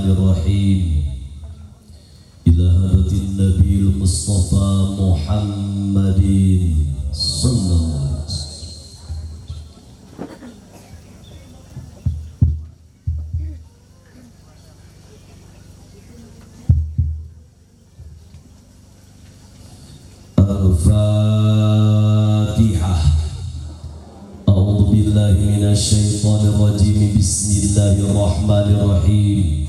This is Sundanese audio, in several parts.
Bismillahirrahmanirrahim. Ila hadratin Nabil Mustafa Muhammadin sallallahu alaihi wasallam. Al-Fatihah. A'udzu billahi minasyaitonir rajim. Bismillahirrahmanirrahim.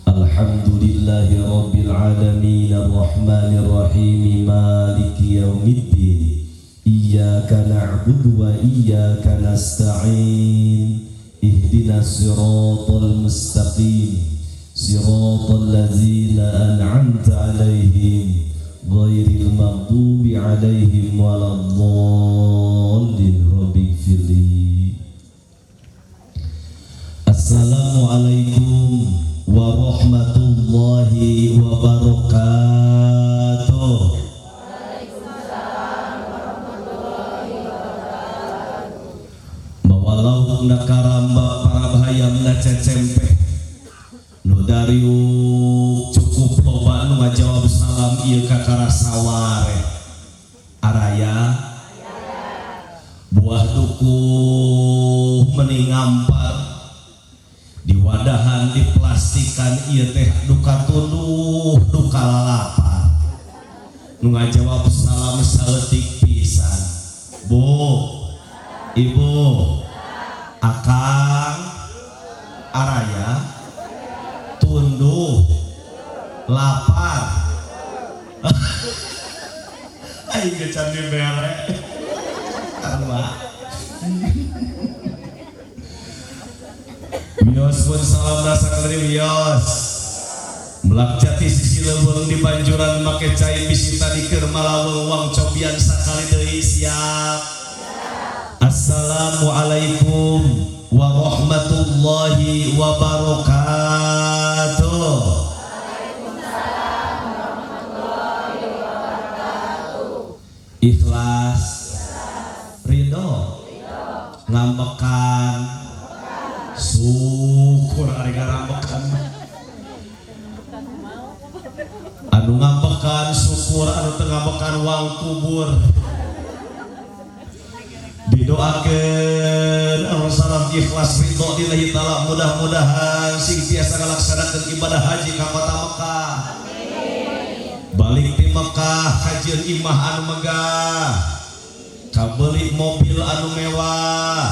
Alhamdulillahi rabbil alamin arrahmanir rahim maliki yaumiddin. Iyyaka na'budu wa iyyaka nasta'in. Ihdinas siratal mustaqim. Siratal ladzina an'amta 'alaihim ghairil maghdubi 'alaihim waladdallin. Rabbighfirli. Assalamualaikum warahmatullahi wabarakatuh. Waalaikumsalam warahmatullahi wabarakatuh. Mawalau na karamba para bahayam na cecempeh nu dariuk cukup loba nu ngajawab salam ieu kakara saware araya buah dukuh meni ngampar diwadahan diplastikan ieu teh duka tunduh duka lalapar nu ngajawab salam saeutik pisan. Bu, ibu, akang, araya, tunduh, lapar. Aing ge can dibere. Karua. Wios pun salam rasa keleri wios. Melak jati sisi leuweung di banjuran make cai bisi tadi keur malaweng wang cobian sakali deui siap. Assalamualaikum warahmatullahi wabarakatuh. Waalaikumsalam warahmatullahi wabarakatuh. Ikhlas, ridho, ngambekan, syukur ari ngarambekan. Anu ngambekan syukur, anu teu ngambekan wang kubur. Didoakeun anu salam ikhlas ridho lillahi taala, mudah-mudahan sing tiasa ngalaksanakeun ibadah haji ka kota Mekah. Balik ti Mekah kajeun imah anu megah, kabeuli mobil anu mewah.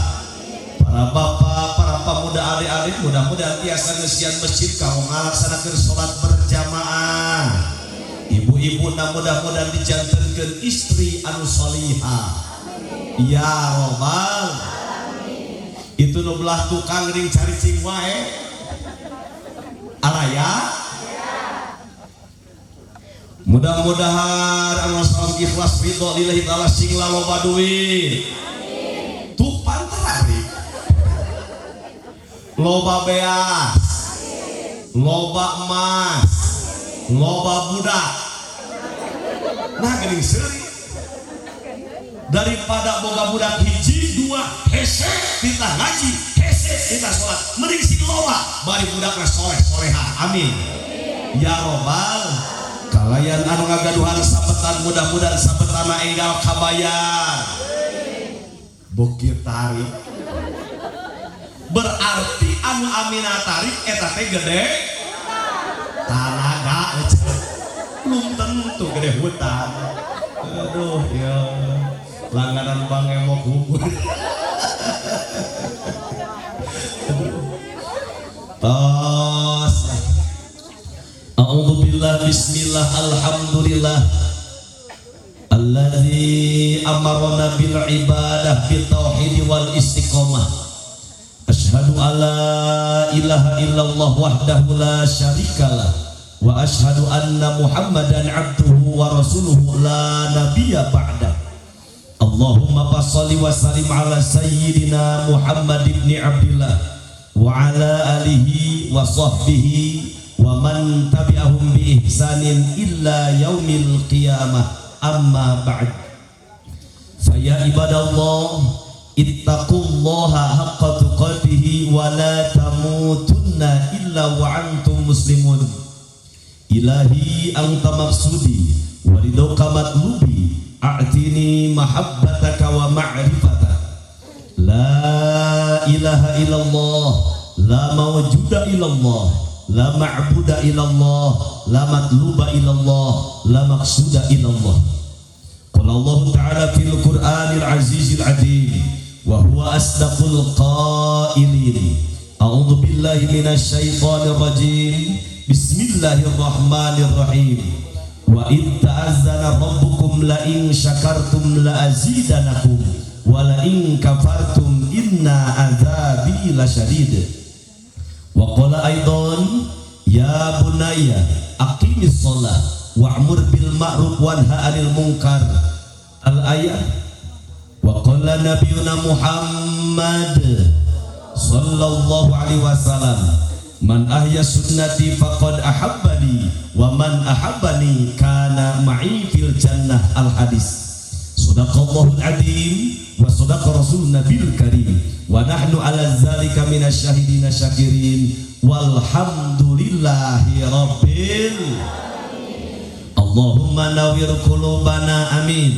Para bapak, para pemuda, adik-adik mudah-mudahan tiasa ngeusian masjid kanggo ngalaksanakeun salat berjamaah. Ibu-ibu na mudah-mudahan dijantenkeun istri anu solihah. Ya robbal. Itu nu belah tukang ring caricing wae. Araya. Mudah-mudahan anu salam ikhlas ridho lillahi taala sing laloba duit. Tuh pantarik. Loba beas. Loba emas. Loba budak. Nah geuning seuri. Daripada boga budak hiji dua hese titah ngaji hese titah sholat, mending sing loba bari budakna soleh soleha. Amin ya robbal. Kalayan anu ngagaduhan sabetan mudah-mudahan sabetana enggal kabayar. Bukit tarik berarti anu amina tarik eta teh gede tanaga, belum tentu gede hutang. Aduh ya, langganan Bang Emok kubur. Tos. A'udzubillah bismillah alhamdulillah alladzi amarna bil ibadah bit tauhid wal istiqomah. Asyhadu alla ilaha illallah wahdahu la syarikalah wa asyhadu anna Muhammadan abduhu wa rasuluhu la nabiyya ba'da. Allahumma shalli wa sallim ala sayyidina Muhammad ibn Abdillah wa ala alihi wa sahbihi wa man tabi'ahum bi ihsanin illa yaumil qiyamah. Amma ba'd. Fa ya ibadallah ittaqullaha haqqa tuqatih wa la tamutunna illa wa antum muslimun. Ilahi anta maqsudi wa ridhoka matlubi a'tini mahabbataka wa ma'rifatak. La ilaha illallah, la mawjuda illallah, la ma'buda illallah, la matluba illallah, la maqsuda illallah. Qala Allah ta'ala fil Qur'anil azizil adim wa huwa asdaqul qailin. A'udzu billahi minasy syaithanir rajim. Bismillahirrahmanirrahim. Wa id ta'azzana rabbukum la in syakartum la azidanakum wa la in kafartum inna azabi lasyadid. Wa qala aidan ya bunayya aqimis shalah wa'mur bil ma'ruf wanha 'anil munkar. Al ayat. Wa qala nabiyuna Muhammad sallallahu alaihi wasallam man ahya sunnati faqad ahabbani wa man ahabbani kana ma'i fil jannah. Al hadis. Sadaqallahul azim wa sadaqa rasulun nabil karim wa nahnu ala zalika minasyahidina syakirin walhamdulillahi rabbil alamin. Allahumma nawwir qulubana amin.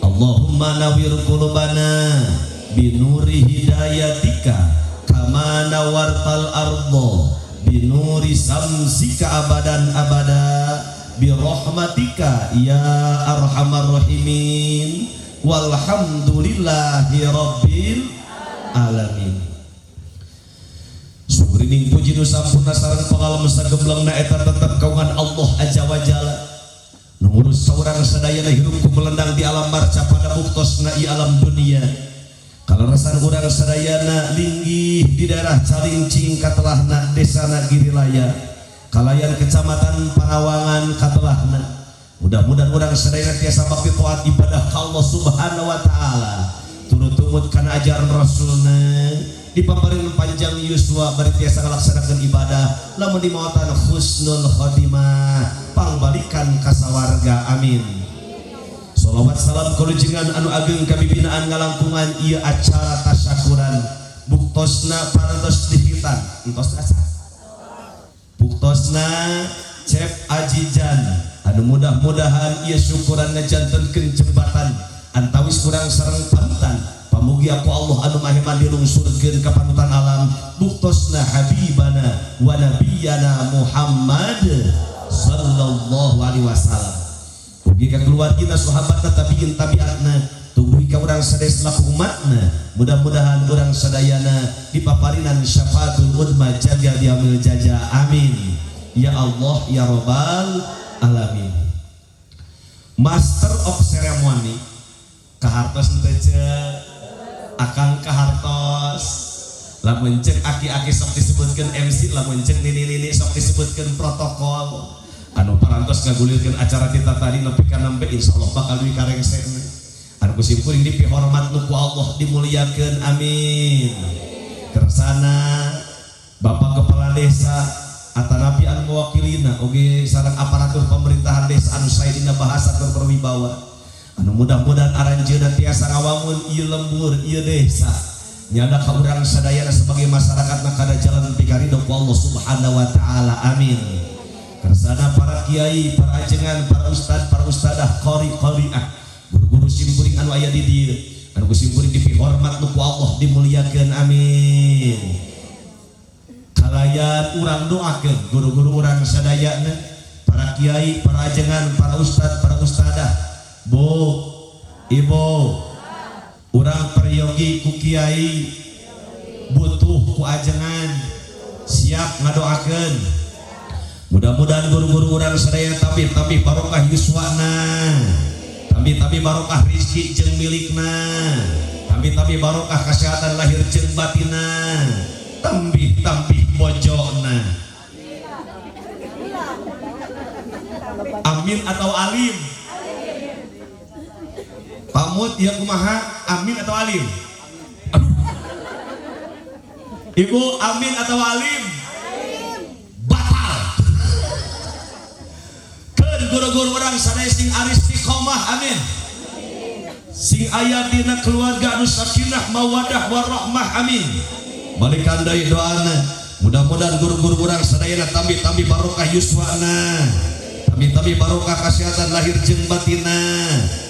Allahumma nawwir qulubana binuri hidayatika kama nawartal ardo binuri samsika abadan abada birahmatika ya arhamar rahimin walhamdulillahi rabbil alamin. Sugrining puji nu sampurna sareng pangalem sagemblengna eta tetep kaungan Allah azza wa jalla. Nu ngurus saurang sadayana hirup ku melendang di alam marca pada buktosna ieu alam dunia. Kaleresan urang sadayana linggih di daerah Calincing katelahna desana Girilaya kalayan kecamatan Parawangan katelahna. Mudah-mudahan urang sadayana tiasa bakti taat ibadah ka Allah Subhanahu wa taala, turut tumut kana ajaran Rasulna, dipaparin panjang yuswa bari tiasa ngalaksanakeun ibadah lamun dimaotan husnul khotimah pangbalikan ka sawarga amin. Salawat salam kalujengan anu ageng kabibinaan ngalangkungan ieu acara tasyakuran buktosna parantos dihitan entos asa buktosna Cep Ajijan anu mudah-mudahan ieu syukuran ngajantenkeun jembatan antawis kurang sareng panutan pamugi aku Allah anu maha dilungsurkeun ka panutan alam buktosna habibana wa nabiyana Muhammad sallallahu alaihi wasallam. Ugi ka keluargina sahabatna tabiin tabiatna tubuhi ka urang sadaya selaku umatna mudah-mudahan urang sadayana dipaparinan syafaatul udma jaga diamil jaja amin ya Allah ya robbal alamin. Master of ceremony kahartos teu ceuk akang kahartos lamun ceuk aki-aki sok disebutkeun MC lamun ceuk nini-nini sok disebutkeun protokol anu parantos ngagulirkeun acara kita tadi nepi ka nembe insyaallah bakal duwi karengsena anu kusimkuring dipihormat nu ku Allah dimuliakeun amin. Kersana Bapak Kepala Desa atanapi anu mewakilina oge sareng aparatur pemerintahan desa anu sae dina bahasa tur berwibawa anu mudah-mudahan aranjeunna tiasa ngawangun ieu lembur ieu desa nyada ka urang sadayana sebagai masyarakat na kada jalan pikaridho ku Allah Subhanahu wa taala amin. Kersana para kiai, para ajengan, para ustad, para ustadah, qori qoriah, guru-guru simkuring anu aya di dieu anu kusimkuring dipihormat nu ku Allah dimuliakeun amin. Kalayan urang doakeun guru-guru urang sadayana, para kiai, para ajengan, para ustad, para ustadah, bu, ibu, urang peryogi ku kiai, butuh ku ajengan, siap ngadoakeun. Mudah-mudahan guru-guru urang sadaya tapi barokah yuswana, tapi barokah rizki jeung milikna, tapi barokah kesehatan lahir jeung batina, tambih bojona. Amin atau alim? Pamut ya kumaha? Amin atau alim? Aduh. Ibu amin atau alim? Batal. Keun guru-guru urang sadaya sing istiqomah amin. Sing aya dina keluarga anu sakinah mawadah warahmah amin. Balikan deui doana. Mudah-mudahan guru-guru urang sadayana tambi-tambi barokah yuswana, tambi-tambi barokah kesehatan lahir jeung batinna,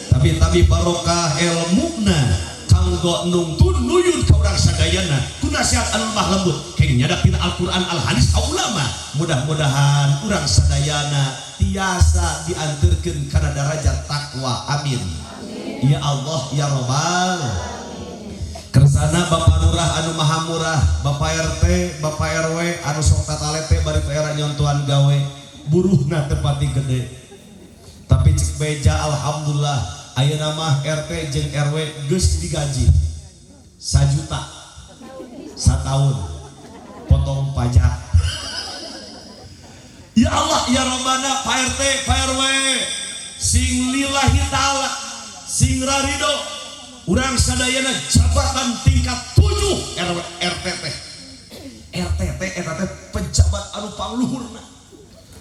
tambi-tambi barokah elmuna kanggo nungtun nuyun ka urang sadayana ku nasihat anu lemah lembut keng nyadak tina Al-Qur'an Al Hadis ka ulama. Mudah-mudahan urang sadayana tiasa dianterkeun kana darajat takwa. Amin. Ya Allah ya Robbal. Kersana Bapak Lurah anu maha murah, Bapak RT, Bapak RW anu sok tatalete bari teu era nyontohan gawe, buruhna teu pati gede. Tapi cek beja alhamdulillah ayeuna mah RT jeung RW geus digaji 1 juta sataun potong pajak. Ya Allah ya Robbana, Pak RT, Pak RW sing lillahi taala, sing rarido urang sadayana jabatan tingkat 7 RW RT teh. RT teh eta teh pejabat anu pangluhurna.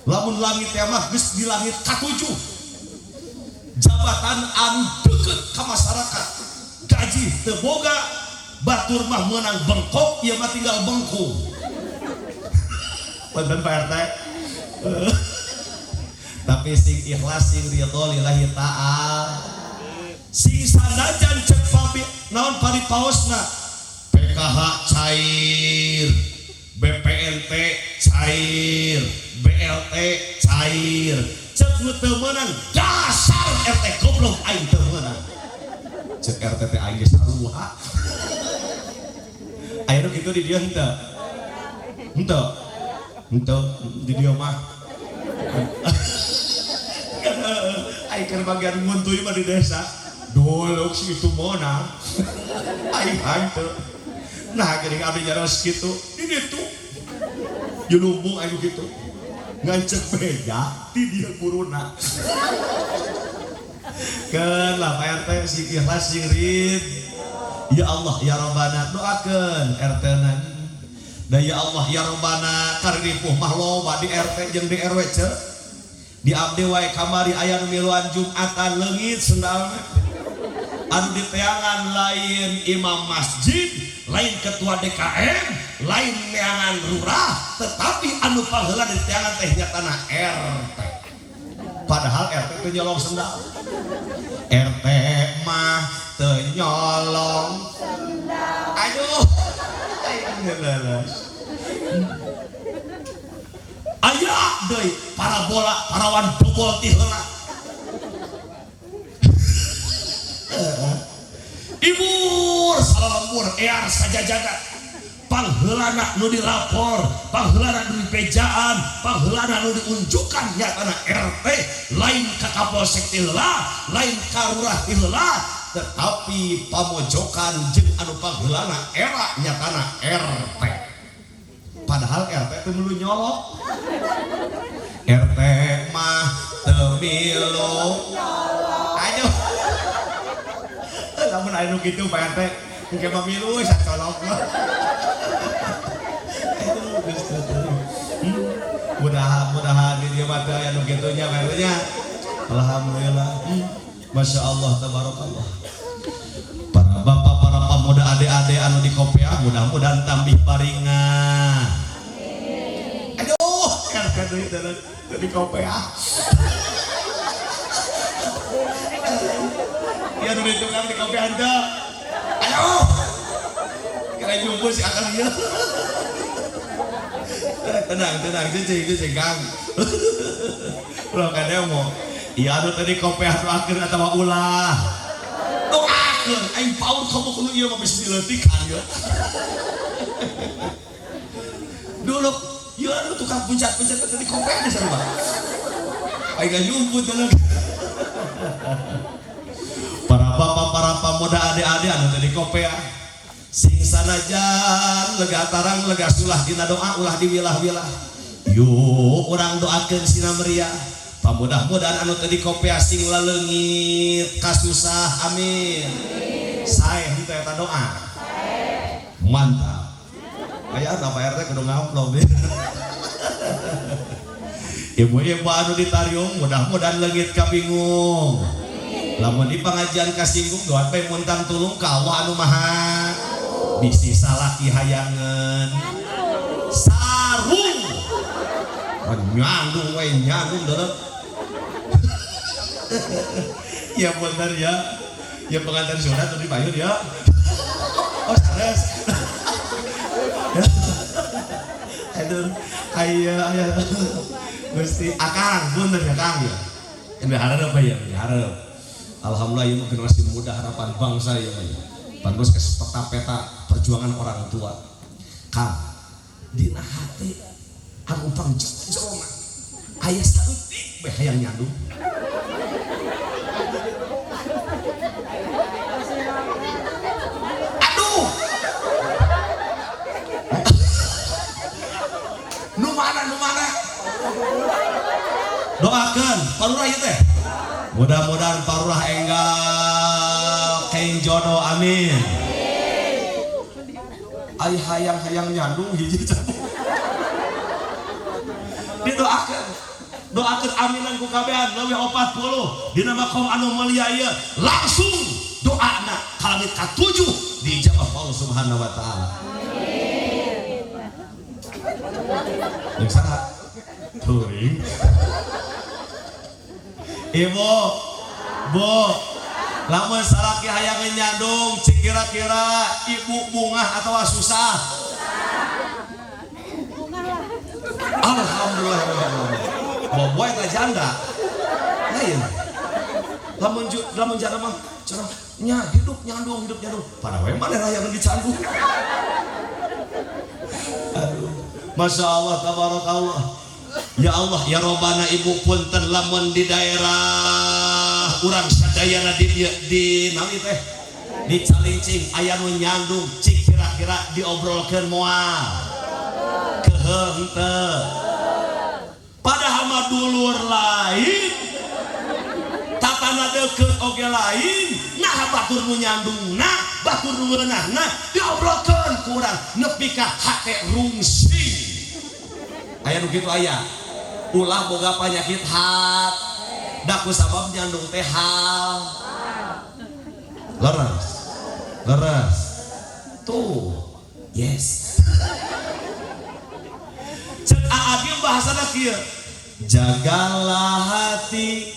Lamun langit teh mah geus di langit ka-7. Jabatan anu deukeut ka masyarakat. Gaji teu boga, batur mah meunang bengkok, ieu mah tinggal bengkung. Punten Pak RT. Tapi sing ikhlas sing ridho lillahi ta'ala. Sing sanajan cek pabi naon paripaosna PKH cair, BPNT cair, BLT cair, cek nu teu meunang dasar RT goblok aing teu meunang. Cek RT teh aing geus sarua. Aya nu kitu di dieu henteu? Henteu. Henteu di dieu mah. Aing keur bagian nguntuy mah di desa. Dolok si itu meunang. Aing henteu. Nah geuning abdi nyaros kitu di ditu. Julumbung aing kitu. Ngan cek beja di dieu guruna. Keun lah Pak RT sing ikhlas sing rid. Ya Allah ya Robbana doakeun RT na. Da ya Allah ya Robbana kariripuh mah loba di RT jeung di RW ce. Di abdi wae kamari aya nu miluan Jumatan leungit sendalna. Anu diteangan lain imam masjid, lain ketua DKM, lain neangan lurah, tetapi anu pangheula diteangan teh nyatana RT. Padahal RT teu nyolong sendal. RT mah teu nyolong sendal. Aduh. Aya deui parabola parawan bobol ti heula. Ibur salalembur ear sajajagat. Pangheulana nu dilapor, pangheulana nu dipejaan, pangheulana nu diunjukan nyatana RT lain ka Kapolsek ti heula, lain ka lurah ti heula, tetapi pamojokan jeung anu pangheulana era nyatana RT. Padahal RT teu milu nyolok. RT mah teu milu nyolok. Aduh. Lamun aya nu kitu Pak RT, engke mah milu sacolok mah. Mudah-mudahan di dieu mah teu aya nu kitu nya Pak RT nya. Alhamdulillah. Masya Allah tabarakallah. Para bapak, para pemuda, adik-adik anu di Kopea mudah-mudahan tambih baringan. Aduh, kan deui di Kopea. Ya nu ditukang di Kopea henteu. Aduh. Kira jumbo si akang ieu. Tenang, tenang, cicing, cicing Kang. Ulah ka demo. Iya anu tadi Kopea doakeun atawa ulah. Doakeun aing paur kamu kudu ieu mah bisa dileutikan ieu. Dulu ieu anu tukang puncak-puncak tadi Kopea di sarua. Aing nganyumput dalam. Para bapak, para pemuda, adik-adik anu tadi Kopea sing sanajan lega tarang lega sulah dina doa ulah diwilah-wilah. Yuk urang doakeun sina meriah. Pamudah-mudahan anu tadi Kopea sing laleungit kasusah, amin. Sae henteu eta doa. Mantap. Aya Pak RT kudu ngamplop. Ibu-ibu anu ditariung mudah-mudahan leungit kabingung. Lamun di pengajian kasinggung doa bae muntang tulung ka Allah anu maha bisi salaki hayangeun. Nyandung we nyandung deuleu. Ya bener ya. Ya pengantin sunat tadi payun ya. Oh sanes. Aduh, aya aya. Gusti akang bener ya Kang ya. Yang harap apa ya? Harap. Alhamdulillah ya generasi muda harapan bangsa ya. Bagus ke peta-peta perjuangan orang tua. Kang, dina hati anu pang jero aya saeutik bae hayang nyandung. Aduh. Nu mana nu mana? Doakeun Parurah ieu teh. Mudah-mudahan Parurah enggal kain jodoh, amin. Ai hayang-hayang nyandung hiji cabuk. Didoakeun. Doakeun aminan ku kabehan leuwih 40 dina makom anu mulia ieu langsung doana ka langit katujuh diijabah Allah Subhanahu wa taala. Amin. Yang saha? Teuing. Ibu, Bu, lamun salaki hayang nyandung, cik kira-kira ibu bungah atau susah? Alhamdulillah. Boboy teh janda. Lain. Lamun lamun janda mah cenah nya hidup nyandung, hidup nyandung. Pada we maneh hayang dicandung. Aduh. Masya Allah, tabarakallah. Ya Allah, ya Robbana, ibu punten lamun di daerah urang sadayana di naon ieu teh? Di Calincing aya nu nyandung, cik kira-kira diobrolkeun moal? Keuheuh henteu? Padahal mah dulur lain, tatana deukeut oge lain, nah batur nu nyandungna, batur nu ngeunahna diobrolkeun ku urang nepi ka hate rungsing. Aya nu kitu aya. Ulah boga penyakit hat. Da ku sabab nyandung teh hal. Leres. Leres. Tuh. Yes. Cek Aa Gym bahasana kieu. Jagalah hati,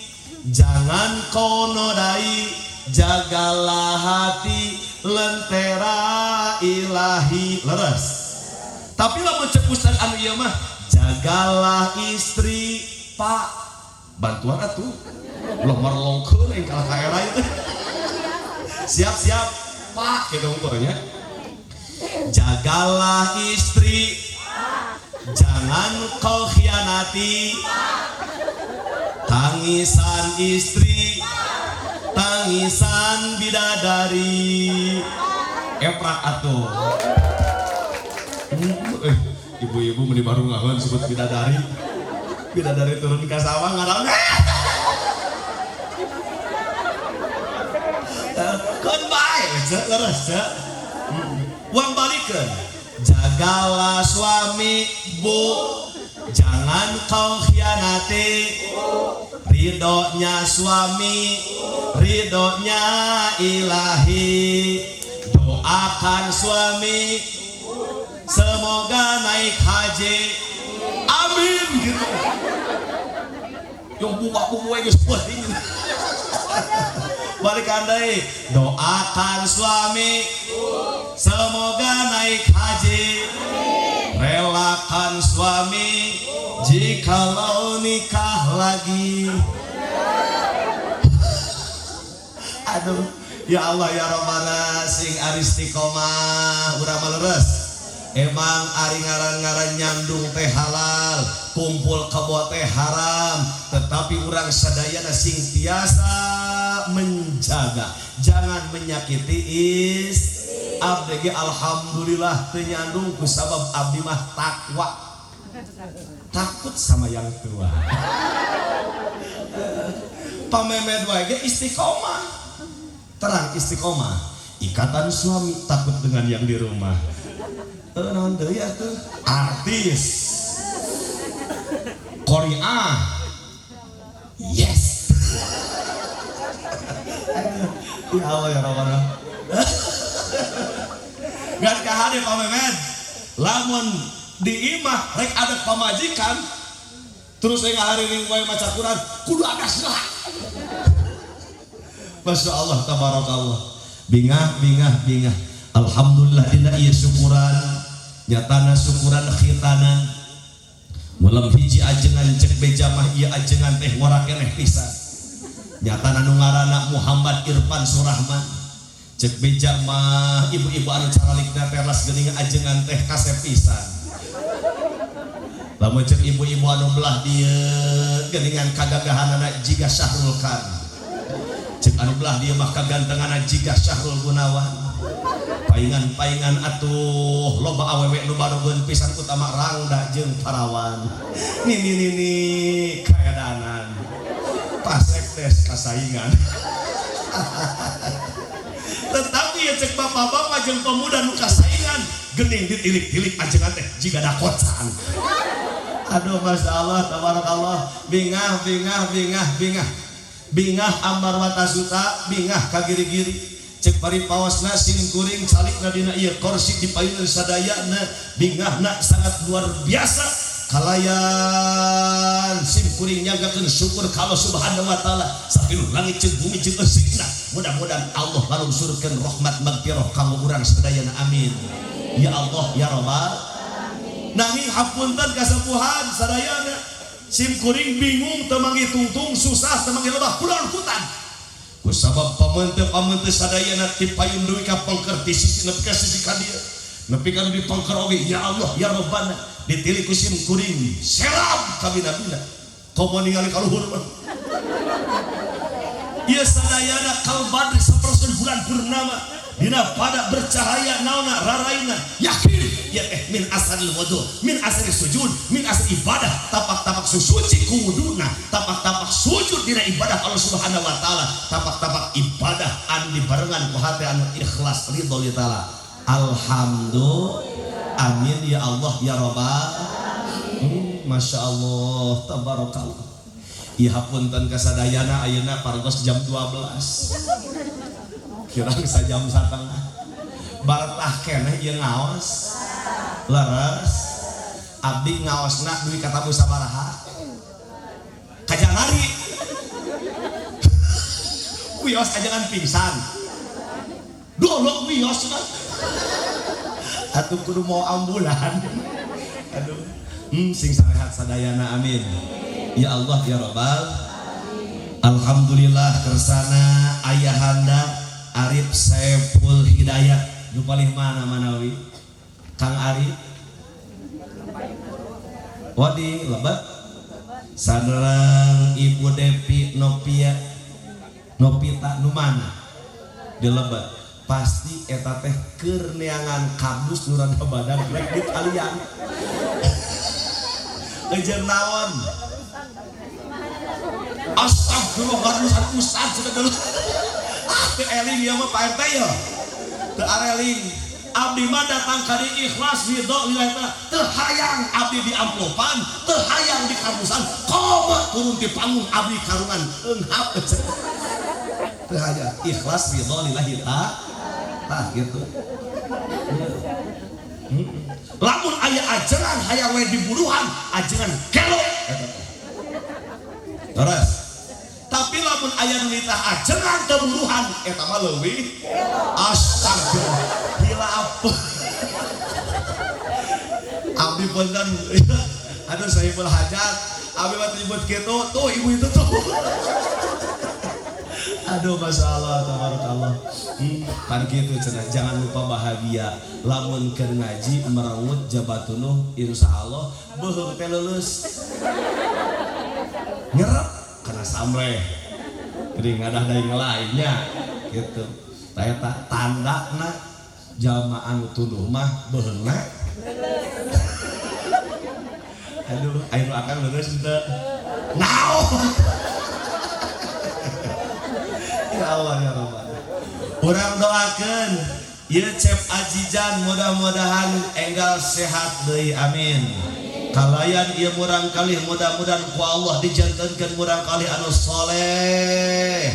jangan kau nodai, jagalah hati lentera ilahi. Leres. Tapi lamun cek ustad anu ieu mah, jagalah istri, Pak. Bantuan atuh. Ulah marlongkeun aing kalah ka era ieu teh. Siap-siap, Pak, kitu nya. Jagalah istri, jangan kau khianati. Tangisan istri, tangisan bidadari. Eprak atuh. Ibu-ibu meni baru ngahun sebut bidadari. Bidadari turun ke sawah ngaraon. Keun bae cek leres cek. Uang balikeun. Jagalah suami, Bu, jangan kau khianati. Ridhonya suami, ridhonya ilahi. Doakan suami, semoga naik haji. Amin gitu. Yang buka buku geus penting. Balik andai, doakan suami, semoga naik haji. Relakan suami jikalau nikah lagi. Aduh, ya Allah ya Rabbana, sing aristiqomah urang mah leres. Emang ari ngaran-ngaran nyandung teh halal, kumpul kebo teh haram, tetapi urang sadayana sing tiasa menjaga, jangan menyakiti is. Abdi ge alhamdulillah teu nyandung ku sabab abdi mah takwa. Takut sama yang tua. Pamemed wae ge istiqomah. Terang istiqomah. Ikatan suami takut dengan yang di rumah. Naon deui atuh? Artis. Korea. Yes. Ya Allah ya Rabbana. Ngan kahade Pak Memed, lamun di imah rek ada pamajikan, Terus saya ngahariring wae maca Quran kudu adas lah. Masya Allah tabarakallah. Bingah bingah bingah. Alhamdulillah dina ieu syukuran nyatana syukuran khitanan. Malam hiji ajengan cek beja mah ieu ajengan teh ngora keneh pisan. Nyatana nu ngaranna Muhammad Irfan Surahman. Cek beja mah ibu-ibu anu caralikna teh ras geuning ajengan teh kasep pisan. Lamun cek ibu-ibu anu belah dieu geuningan kagagahanana jiga Syahrul Khan. Cek anu belah dieu mah kagantenganna jiga Syahrul Gunawan. Paingan-paingan atuh loba awewe nu barogeun pisan utama rangda jeung parawan. Nini nini kaedanan. Pasek tes kasaingan. Tetapi ya cek bapak-bapak jeung pemuda nu kasaingan geuning ditilik-tilik ajengan teh jiga dakocan. Aduh Masya Allah tabarakallah. Bingah bingah bingah bingah. Bingah ambar watasuta bingah kagiri-giri. Cek pari paosna sing kuring calikna dina ieu korsi dipayunkeun sadayana bingahna sangat luar biasa kalayan sim kuring nyanggakeun syukur ka Allah Subhanahu wa taala sapinuh langit jeung bumi jeung eusina. Mudah-mudahan Allah ngalungsurkeun rahmat magfirah kanggo urang sadayana amin. Ya Allah ya Rabbal. Nanging hapunten kasepuhan sadayana sim kuring bingung teu manggih tungtung susah teu manggih lebah kulon hutan. Kusabab pameuteu sadayana ti payun deui ka pengker ti sisi nepi ka sisi ka dieu. Nepi ka di pengker oge ya Allah ya Rabbana ditilik ku sim kuring serab kabina-bina. Komo ningali ka luhur mah. Ieu sadayana kal badri sapersen bulan purnama dina pada bercahaya naona raraina yakin ya min asaril wudu min asaril sujud min asar ibadah tapak-tapak suci ku wuduna tapak-tapak sujud dina ibadah Allah Subhanahu wa taala tapak-tapak ibadah anu dibarengan ku hate anu ikhlas ridho li taala. Alhamdulillah amin ya Allah ya Rabbal. Masya Allah tabarakallah. Ieu hapunten kasadayana ayeuna parantos jam 12 kirang sajam satengah baretah keneh ieu ngaos leres abdi ngaosna duwi katamu sabaraha kajanari wios ajangan pingsan dolok wios atuh kudu mau ambulan. Aduh sing sarehat sadayana amin ya Allah ya Rabbal. Alhamdulillah kersana ayahanda Arif Saiful Hidayat nu palih mana manawi Kang Arif wadi lebet sadereng Ibu Depi Novia Novita nu mana di lebet pasti eta teh keur neangan kardus nu rada badan rek ditalian eujeun naon. Astagfirullah kardus ustad sudah dulu. Teu eling ieu mah Pak RT ya. Teu areling. Abdi mah datang ka dieu ikhlas ridho lillahi taala. Teu hayang abdi di amplopan, teu hayang di kardusan. Komo turun ti panggung abdi karungan eunghap. Teu hayang ikhlas ridho lillahi taala. Tah kitu. Lamun aya ajengan hayang we diburuhan, ajengan gelo. Terus tapi lamun aya nu nitah ajengan teu buruhan eta mah leuwih astagfirullah hilap. Abdi punten aduh sahibul hajat abdi mah nyebut kitu tuh ibu itu tuh. Aduh Masya Allah tabarakallah. Pan kitu cenah jangan lupa bahagia lamun keur ngaji merengut jabatunuh insyaallah beuheung teh leuleus nyerep karena samreh jadi ngadah deui lainnya gitu. Tah eta tandana jalma anu tunduh mah beuheungna. Aduh aya nu akang leuleus henteu naon. Ya Allah ya Rabbana. Urang doakeun ieu Cep Ajijan mudah-mudahan enggal sehat deui amin. Kalayan ieu murang kalih mudah-mudahan ku Allah dijantenkeun murang kalih anu soleh.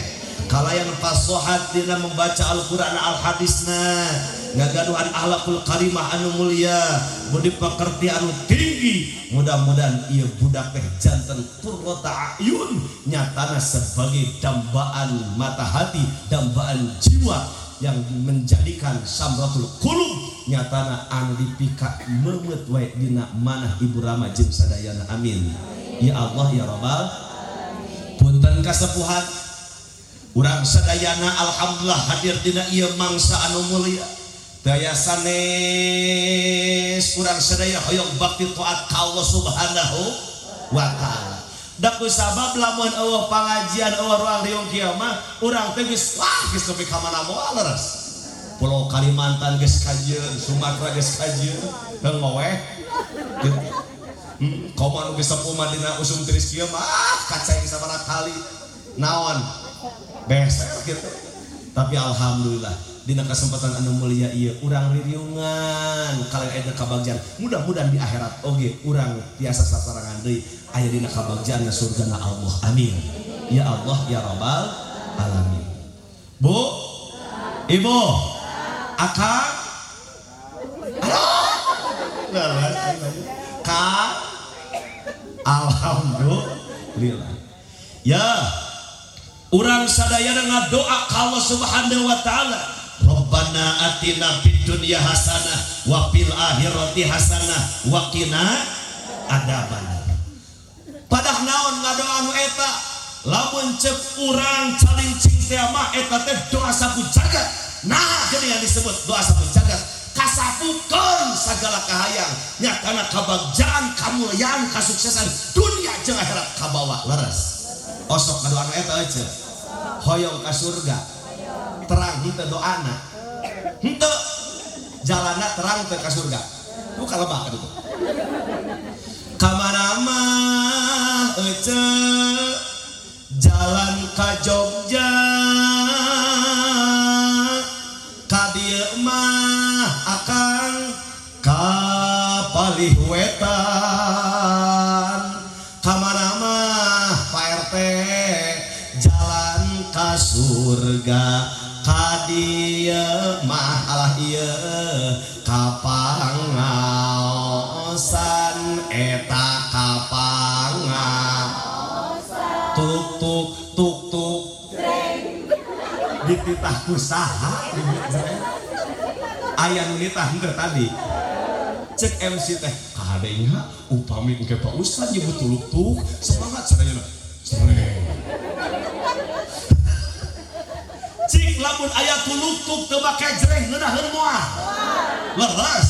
Kalayan fasohat dina membaca Al-Qur'an al-hadisna, ngagaduhan akhlakul karimah anu mulia, budi pekerti anu tinggi. Mudah-mudahan ieu budak teh janten qurrata a'yun, nyatana sebagai dambaan mata hati, dambaan jiwa yang menjadikan samratul qulub, nyatana anu dipika meungeut wae dina manah Ibu Rama jeung sadayana. Amin. Ya Allah ya Rabbal. Punten kasepuhan urang sadayana alhamdulillah hadir dina ieu mangsa anu mulia. Daya sanes urang sadaya hoyong bakti taat ka Allah Subhanahu wa taala. Da ku sabab lamun eueuh pangajian eueuh ruang riung kieu mah urang teh geus wah geus nepi ka mana moal leres. Pulau Kalimantan geus kajeun, Sumatera geus kajeun, heuh ngoweh. Gitu. Komo anu geus sepuh mah dina usum tiris kieu mah kacai geus sabaraha kali. Naon? Beser gitu. Tapi alhamdulillah dina kesempatan anu mulia ieu urang ririungan kalian aya kabagjaan. Mudah-mudahan di akhirat oge urang tiasa sasarangan deui aya dina kabagjaan surgana Allah. Amin. Ya Allah ya Rabbal alamin. Bu, Ibu, Akang, Ka, alhamdulillah. Ya, urang sadayana ngadoa ka Allah Subhanahu wa taala. Rabbana atina fid dunya hasanah wa fil akhirati hasanah wa qina adzabannar. Padah naon ngadoa nu eta? Lamun ceuk urang calincing teh mah eta teh doa sapu jagat. Nah, geuning yang disebut doa sapu jagat. Kasapukeun sagala kahayang, nyatana kabagjaan, kamulyaan, kasuksesan dunia jeung akhirat kabawa leres. Osok ngadoa nu eta eueuh. Hoyong ka surga. Terang henteu doana. Henteu jalana terang teu ka surga. Nu kalebak kitu. Ka mana mah eueuh jalan ka Jogja. Ka dieu mah akang ka palih wetan. Ka mana mah Pak RT jalan ka surga. Ka dieu mah alah ieu ka pangaosan eta ka pangaosan. Tuk tuk tuk tuk dititah ku saha aya nu nitah henteu tadi cek MC teh kadenya upami engke Pak Ustad nyebut tuluk tuk semangat sadayana sreng. Cik lamun aya tuluk tuk teu make jreng ngeunaheun moal leres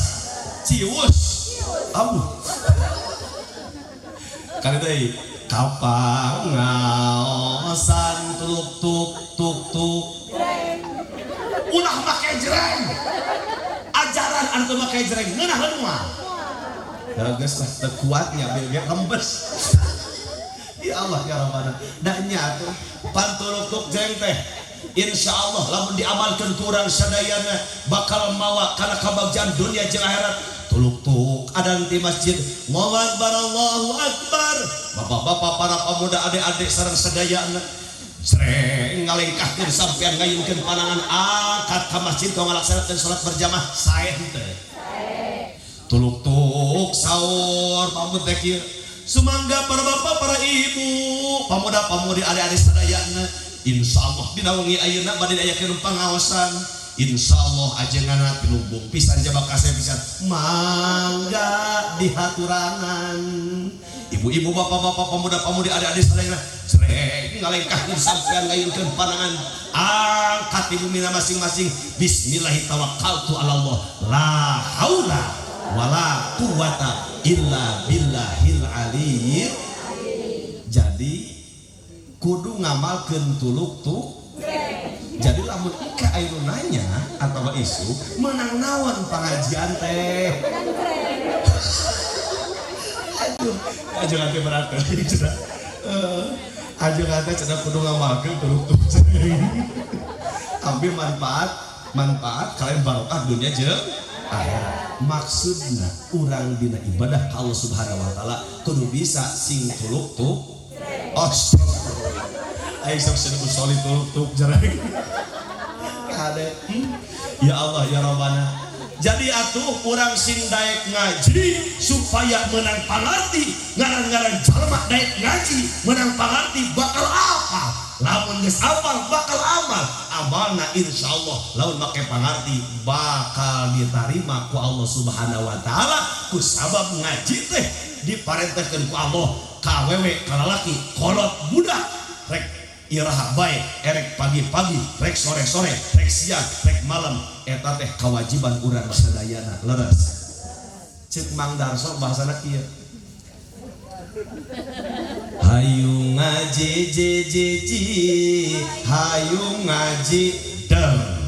cius aduh kali deui kapangaosan tuluk tuk tuk tuk ulah make jreng ajaran anu teu make jreng ngeunaheun moal geus lah teu kuatnya bieu rembes. Ya Allah ya Rabbana da nya atuh pantuluk tuk jreng teh insyaallah lamun diamalkeun ku urang sadayana bakal mawa kana kabagjaan dunia jeung akhirat. Tuluk tuk adan di masjid Allahu akbar Allahu akbar bapak-bapak para pemuda adik-adik sareng sadayana sreng ngalengkahkeun sampean ngayunkeun panangan angkat ka masjid ka ngalaksanakeun salat berjamaah sae henteu tuluk tuk saur pamut teh kieu sumangga para bapak para ibu pemuda-pemudi adik-adik sadayana insyaallah dina wengi ayeuna bade diayakeun pangaosan insyaallah ajenganna pinumbung pisan jaba kasih pisan mangga dihaturanan ibu-ibu bapak-bapak pemuda-pemudi adik-adik sadayana sreng ngalengkahkeun sampean ngayunkeun panangan angkat di bumi masing-masing bismillahi tawakkaltu ala Allah la haula wala quwata illa billahil aliyyil. Jadi kudu ngamalkeun tuluk tuk. Jadi lamun engke aya nu nanya atawa isu menang naon pangajian teh. Aduh, aja teh berat cenah. Aja teh cenah kudu ngamalkeun tuluk tuk. Ambil manfaat kalian barokah dunia jeung akhirat. Maksudna urang dina ibadah ka Allah Subhanahu wa taala kudu bisa sing tuluk tuk. Astagfirullah. Aing sok seuneu usoli tuk jereng. Kade. Ya Allah ya Rabbana. Jadi atuh urang sing daek ngaji supaya menang pangarti, ngaran-ngaran jalma daek ngaji menang pangarti bakal apa? Lamun geus apal bakal amal, amalna insyaallah lamun make pangarti bakal ditarima ku Allah Subhanahu wa taala. Ku sabab ngaji teh diparentahkeun ku Allah ka awewe ka lalaki, kolot budak, rek iraha bae, erek pagi-pagi, rek sore-sore, rek siang, rek malam, eta teh kewajiban urang sadayana. Leres. Ceuk Mang Darso bahasana kieu. Hayu ngaji ji ji ji, hayu ngaji der.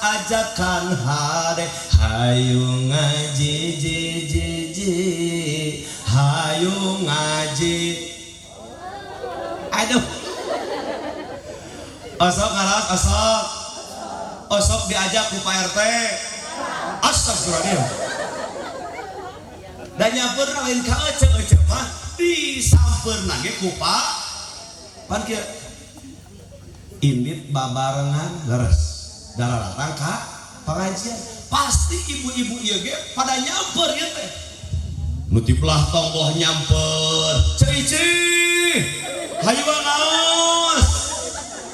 Ajakan hade hayu ngaji ji ji ji hayu ngaji. Aduh, osok ngaras osok osok diajak ku Pak RT. Astagfirullahaladzim. Dan nyamper lain ka ece ece mah disamper nage ku Pak pan kieu indit babarengan leres darah datang ka pengajian pasti ibu-ibu ieu ge pada nyamper ieu teh nu ti belah tonggoh nyamper ceu ici hayu ngaos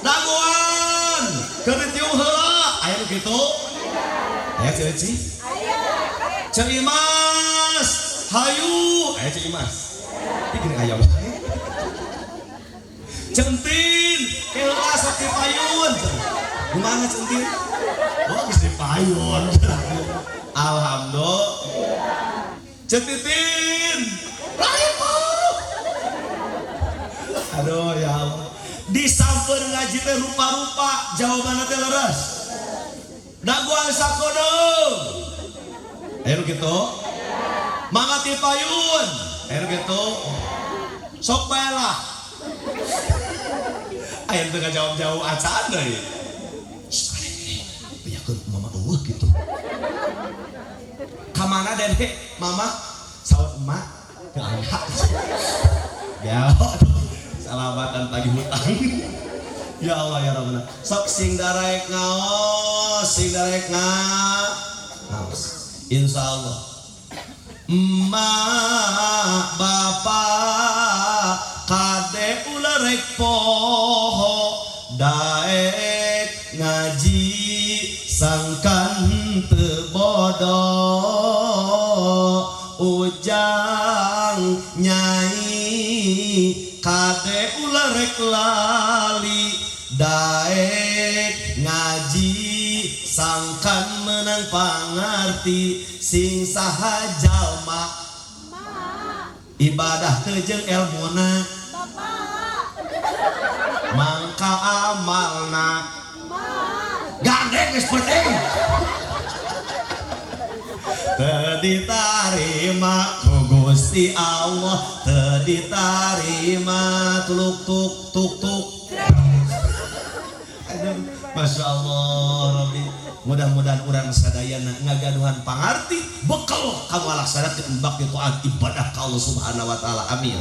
dagoan keur ditiung heula aya nu kitu aya ceu ici ceu Imas hayu aya ceu Imas ieu geuning aya wae centin heula sok di payun. Gimana centin? Oh, geus di payun. Alhamdulillah. Centitin. Aduh ya Allah. Disamper Saban ngaji teh rupa-rupa jawabanna teh leres. Daguan sakodong. Ayo gitu. Mangga ti payun. Ayo gitu. Sok bae lah. Aya teu ngajawab-jawab acan deui. Bejakeun mama eueuh gitu. Ka mana Dede? Mama saur emak teu aya. Ya. Salamatan tagih hutang. Ya Allah ya Rabbana. Sok sing daraek ngaos, sing daraek ngaos. Insyaallah. Emak bapak kade ulah rek poho daek ngaji sangkan teu bodoh ujang nyai kade ulah rek lali daek ngaji sangkan menang pangarti sing saha jalma ibadah teu jeung elmuna mangka amalna gandeng geus penting teu ditarima ku Gusti Allah teu ditarima tuluk tuk tuk tuk. Aduh, Masya Allah Rabbi. Mudah-mudahan urang sadayana ngagaduhan pangarti bekal kamu laksanakeun bakti taat ibadah ka Allah Subhanahu wa taala. Amin.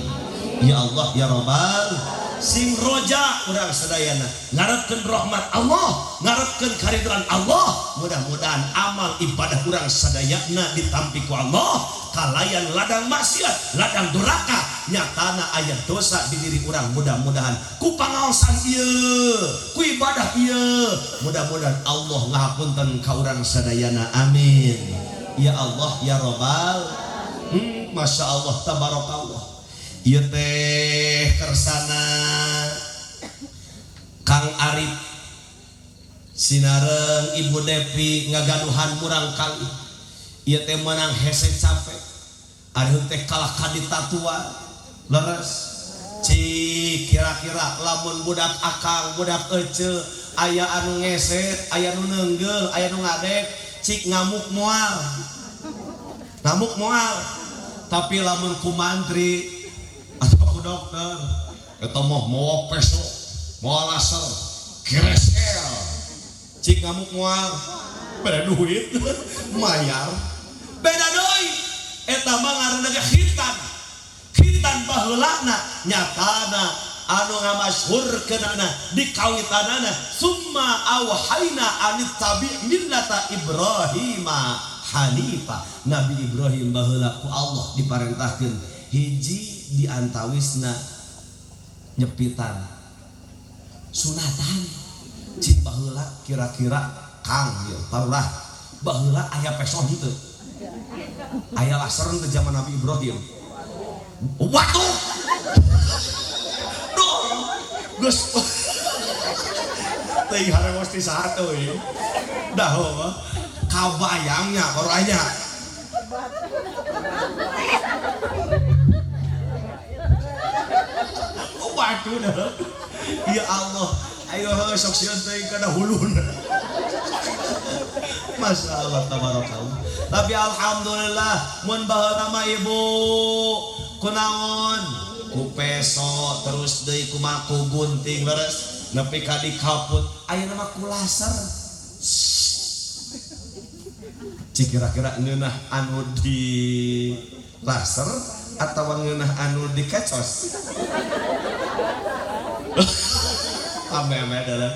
Ya Allah ya Rabbal sing roja urang sadayana ngarepkeun rahmat Allah, ngarepkeun karidhoan Allah. Mudah-mudahan amal ibadah urang sadayana ditampi ku Allah kalayan ladang maksiat, ladang duraka, nyatana aya dosa di diri urang. Mudah-mudahan ku pangaosan ieu, ku ibadah ieu, mudah-mudahan Allah ngahapunten ka urang sadayana. Amin. Ya Allah ya Rabbal. Masya Allah tabarakallah. Ieu teh kersana Kang Arif sinareng Ibu Devi ngagaduhan murang kali. Ieu teh meunang hese capek. Ari teh kalah ka ditatuan. Leres. Cik kira-kira lamun budak akang, budak ece aya anu ngeset, aya nu neunggeul, aya nu ngadek, cik ngamuk moal. Ngamuk moal. Tapi lamun ku mantri atau ku dokter eta mah moal peso, moal laser, gresel. Cik ngamuk moal. Beda duit, mayar. Beda deui. Eta mah ngaranna ge khitan. Khitan baheulana nyatana anu ngamasyhurkeunana dikawitanana summa auhayna anit tabi' millata Ibrahima hanifa. Nabi Ibrahim baheula ku Allah diparentahkeun hiji di antawisna nyepitan sunatan. Cik baheula kira-kira Kang ieu parurah baheula aya peso henteu, aya laser henteu zaman Nabi Ibrahim. Watu duh geus teuing hareuos ti saha teuing dah kabayangnya orangnya. Waduh dah. Ya Allah, ayo sok sieun teuing kana huluna. Masya Allah tabarakallah. Tapi alhamdulillah mun baheula mah ibu kunaon ku peso terus deui kumaha ku gunting leres nepi ka dikaput ayeuna mah ku laser. Cik kira-kira ngeunah anu di laser atawa ngeunah anu di kecos? Ame-ame adalah.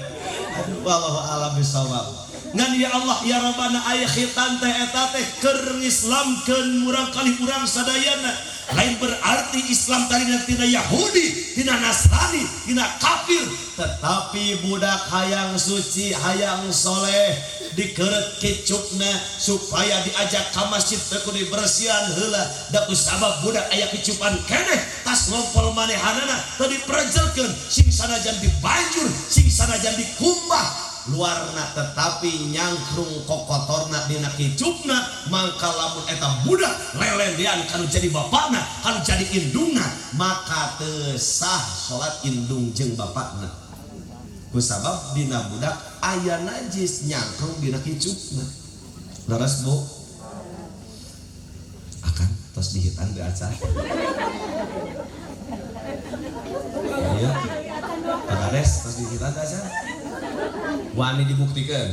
Aduh, wallahu a'lam bishawab. Ngan ya Allah ya Rabbana aya khitan teh eta teh keur ngislamkeun murang kali urang sadayana. Lain berarti Islam tadi tina Yahudi, tina Nasrani, tina kafir, tetapi budak hayang suci, hayang soleh dikeret kicupna supaya diajak ka masjid teh kudu dibersihan heula da ku sabab budak aya kicupan keneh tas ngompol manehanana teu diprejelkeun sing sanajan dibanjur, sing sanajan dikumbah luarna tetapi nyangkrung kokotorna dina kicupna mangka lamun eta budak lelendean kanu jadi bapakna kanu jadi indungna maka teu sah salat indung jeung bapakna. Kusabab dina budak aya najis nyangkrung dina kicupna. Leres Bu? Akan tos dihitan teu acan. Iya. Pak Kades tos dihitan teu acan. Wani dibuktikan.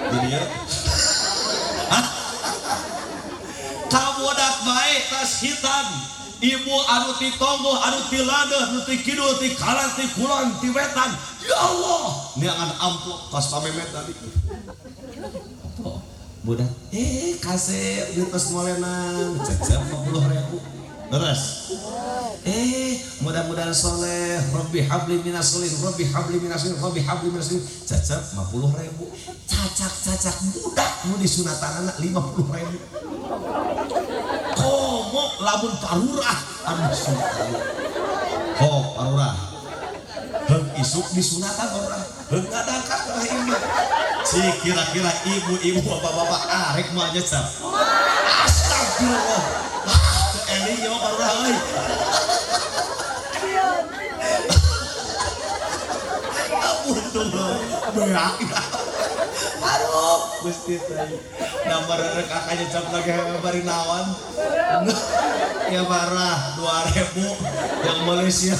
Di dieu. Hah? Ka budak bae tos hitan. Ibu anu ti tonggoh, anu ti ladeuh, anu ti kidul, ti kanan, ti kulon, ti wetan. Ya Allah, neangan amplop kas pamemet tadi. Apa? Budak, kasep di tos molenan, cecep 50.000. Terus. Mudah-mudahan soleh, Rabbi habli minas solihin, Rabbi habli minas solihin, Rabbi habli minas solihin. Cecep 50.000. Cacak-cacak budak nu disunatan anak 50.000. Komo lamun parurah anu sunatan. Ho parurah. Heung isuk disunatan parurah. Heung ngadangkak ka imah. Si kira-kira ibu-ibu bapak-bapak arek moal nyecep. Astagfirullah. Ah, teu eling ieu parurah euy. Ampun tuh. Beak. Aduh, Gusti teh. Nomor rek akak nyecep lagi bari naon. Ya parah 2.000 yang Malaysia.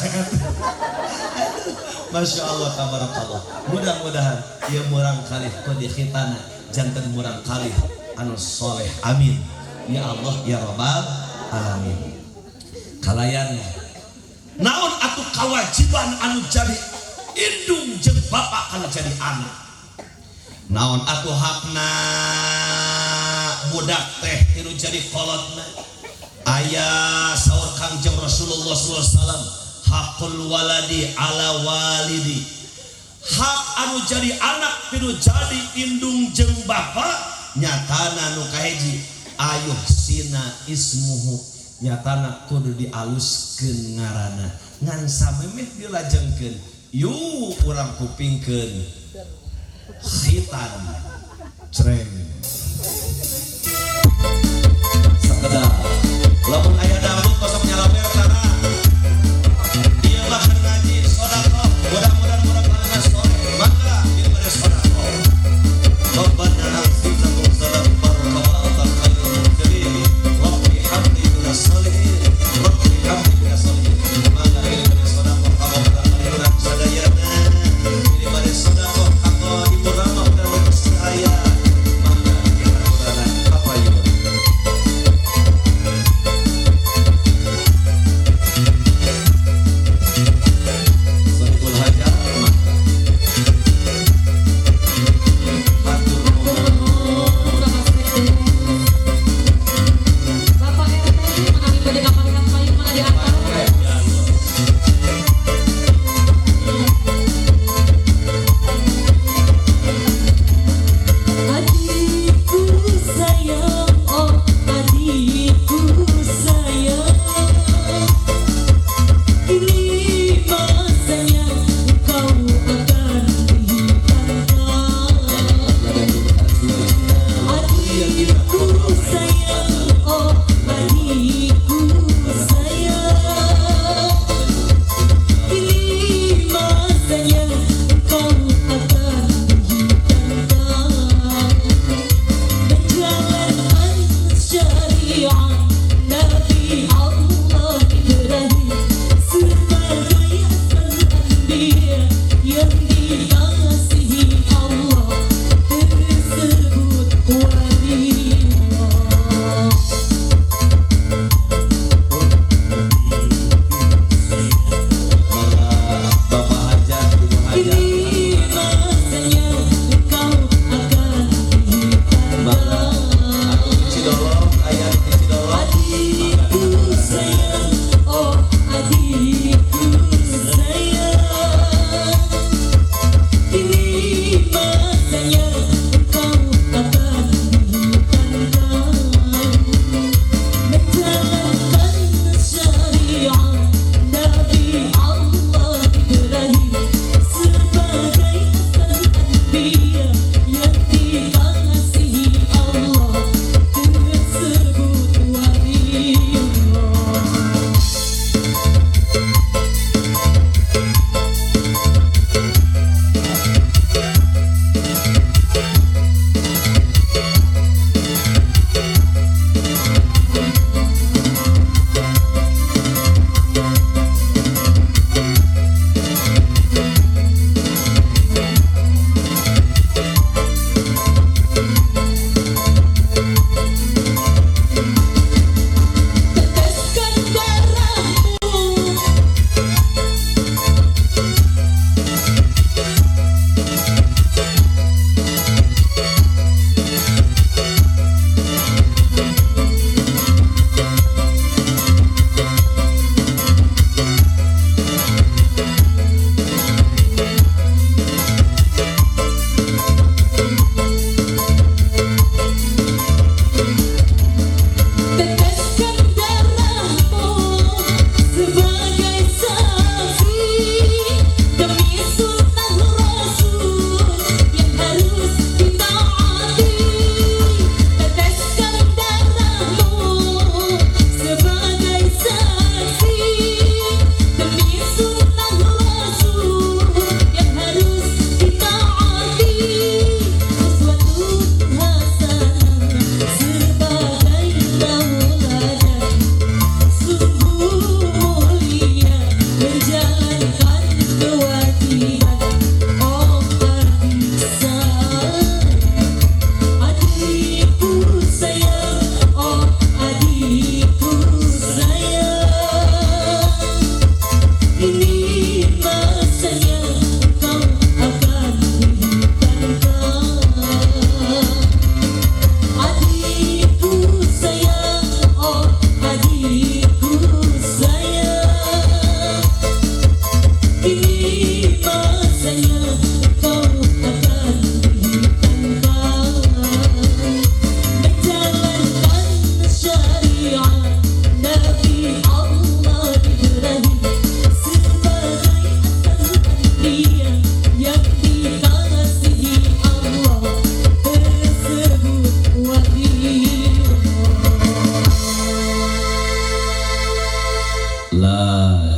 Masya Allah tabarakallah. Mudah-mudahan ieu murang kalih ku dihitana janten murang kalih anu soleh. Amin. Ya Allah ya Rabbal alamin. Kalayan naon atuh kewajiban anu jadi indung jeung bapak kana jadi anak. Naon atuh hakna budak teh tilu jadi kolotna. Aya saur Kangjeng Rasulullah sallallahu alaihi wasallam, hakul waladi ala walidi. Hak anu jadi anak tilu jadi indung jeung bapa nyatana nu kahiji ayuh sina ismuhu, nyatana kudu dialuskeun ngaranna. Ngan samemeh dilajengkeun yu urang kupingkeun khitan cereng sakedar lamun aya dangdut kosong nyalamer kana ieu mah keur ngaji sedekah mudah-mudahan mudah-mudahan soleh mangga ieu bade sedekah. Rabbana atina salam baraka wa anta khairul munzilin rabbi habli minas salihin rabbi habli minas salihin. Mangga ieu bade sedekah ka urang urang sadayana ieu bade sedekah ka ibu rama urang sadaya mangga ieu urang apa ieu. Sahibul hajat mangga hatur nuhun. Bapak RT menawi bade kapalihan payung mana diantar. Ya Allah. Adikku sayang, oh adikku sayang, ini masanya engkau akan dihitankan. Adikku sayang, oh adikku sayang, ini masanya engkau akan dihitankan. Menjalankan syariat Nabi Allah Ibrahim sebagai al-anbiya yang dikasihi Allah tersebut waliullah. Mangga Bapak Hajat, Ibu Hajat. Ini masanya engkau akan Mangga dihitankan. anu di Cidolog, aya di Cidolog. Adikku sayang, oh adikku sayang, ini masanya engkau akan dihitankan. Menjalankan syariat Nabi Allah Ibrahim sebagai al-anbiya yang dikasihi Allah tersebut.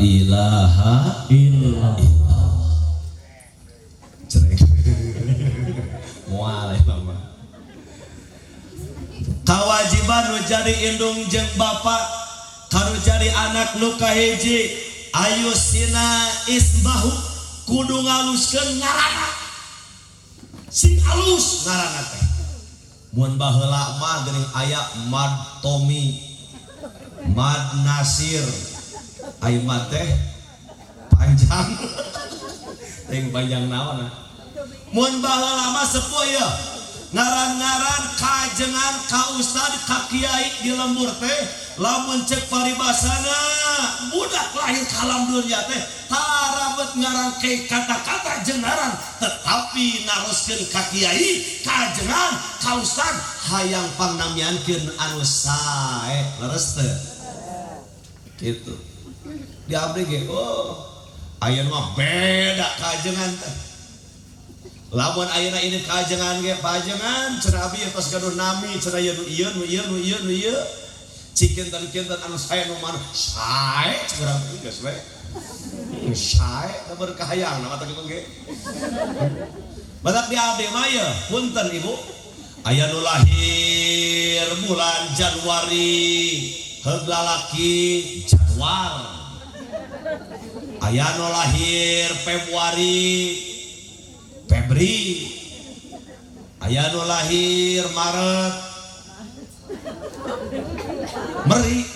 ilaha illallah. Cerek. Moal eta mah. Kawajiban nu jadi indung jeung bapa kanu jadi anak nu kahiji ayu sina isbahu kudu ngaluskeun ngaranna. Sing alus ngaranna teh. Mun baheula mah geuning aya Mad Tommy, Mad Nasir. Ai mad teh panjang. Teuing panjang naon. Mun baheula mah sepuh ieu ngaran-ngaran kajengan ka ustad ka kiai di lembur teh lamun cek paribasana budak lahir ka alam dunya teh tarabet ngaran ke kata-kata jeung ngaran tetapi naroskeun ka kiai kajengan ka ustad hayang pangnamiankeun anu sae leres teu kitu di abdi ge oh aya mah beda kajengan teh. Lamun ayeuna ini kajengan ge pajengan cenah abdi tos gaduh nami cenah ieu nu ieu nu ieu nu ieu nu ieu cikinten-kinten anu sae nu mana sae cenah urang geus we sae da berkahayang mata kitu ge batak di abdi mah ye punten ibu aya nu lahir bulan Januari heug lalaki Januar aya nu lahir Februari Febri aya nu lahir Maret Meri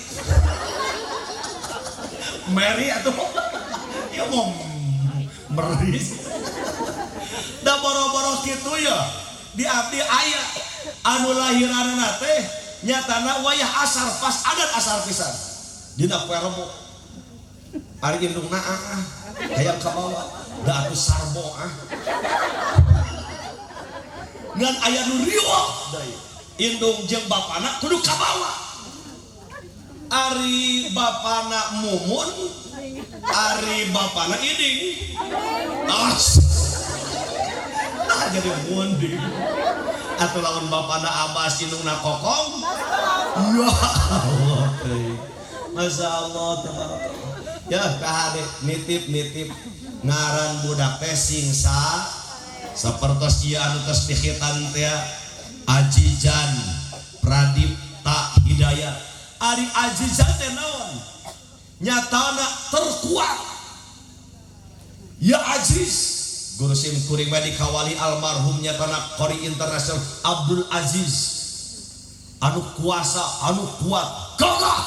Meri atuh ya mau Meri da boro-boro kitu ya di abdi aya anu lahiranna teh nyatana wayah asar pas adan asar pisan dina poe Rebo ari indungna ah hayang ka bawa da atuh sarbo ah ngan aya nu riweuh deui indung jeung bapana kudu kabawa ari bapana mumun ari bapana iding as nah jadi munding atuh lamun bapana Abbas indungna kokong ya Allah teuing Masya Allah tabarakallah ya kahade nitip-nitip ngaran budak teh singsa sapertos ieu anu tos dikhitan teh Ajijan Pradipta Hidayat. Ari Ajijan teh naon? Nyatana terkuat. Ya Aziz, guru sim kuring mah dikawali almarhum nyatana Qori Internasional Abdul Aziz. Anu kuasa, anu kuat, gagah.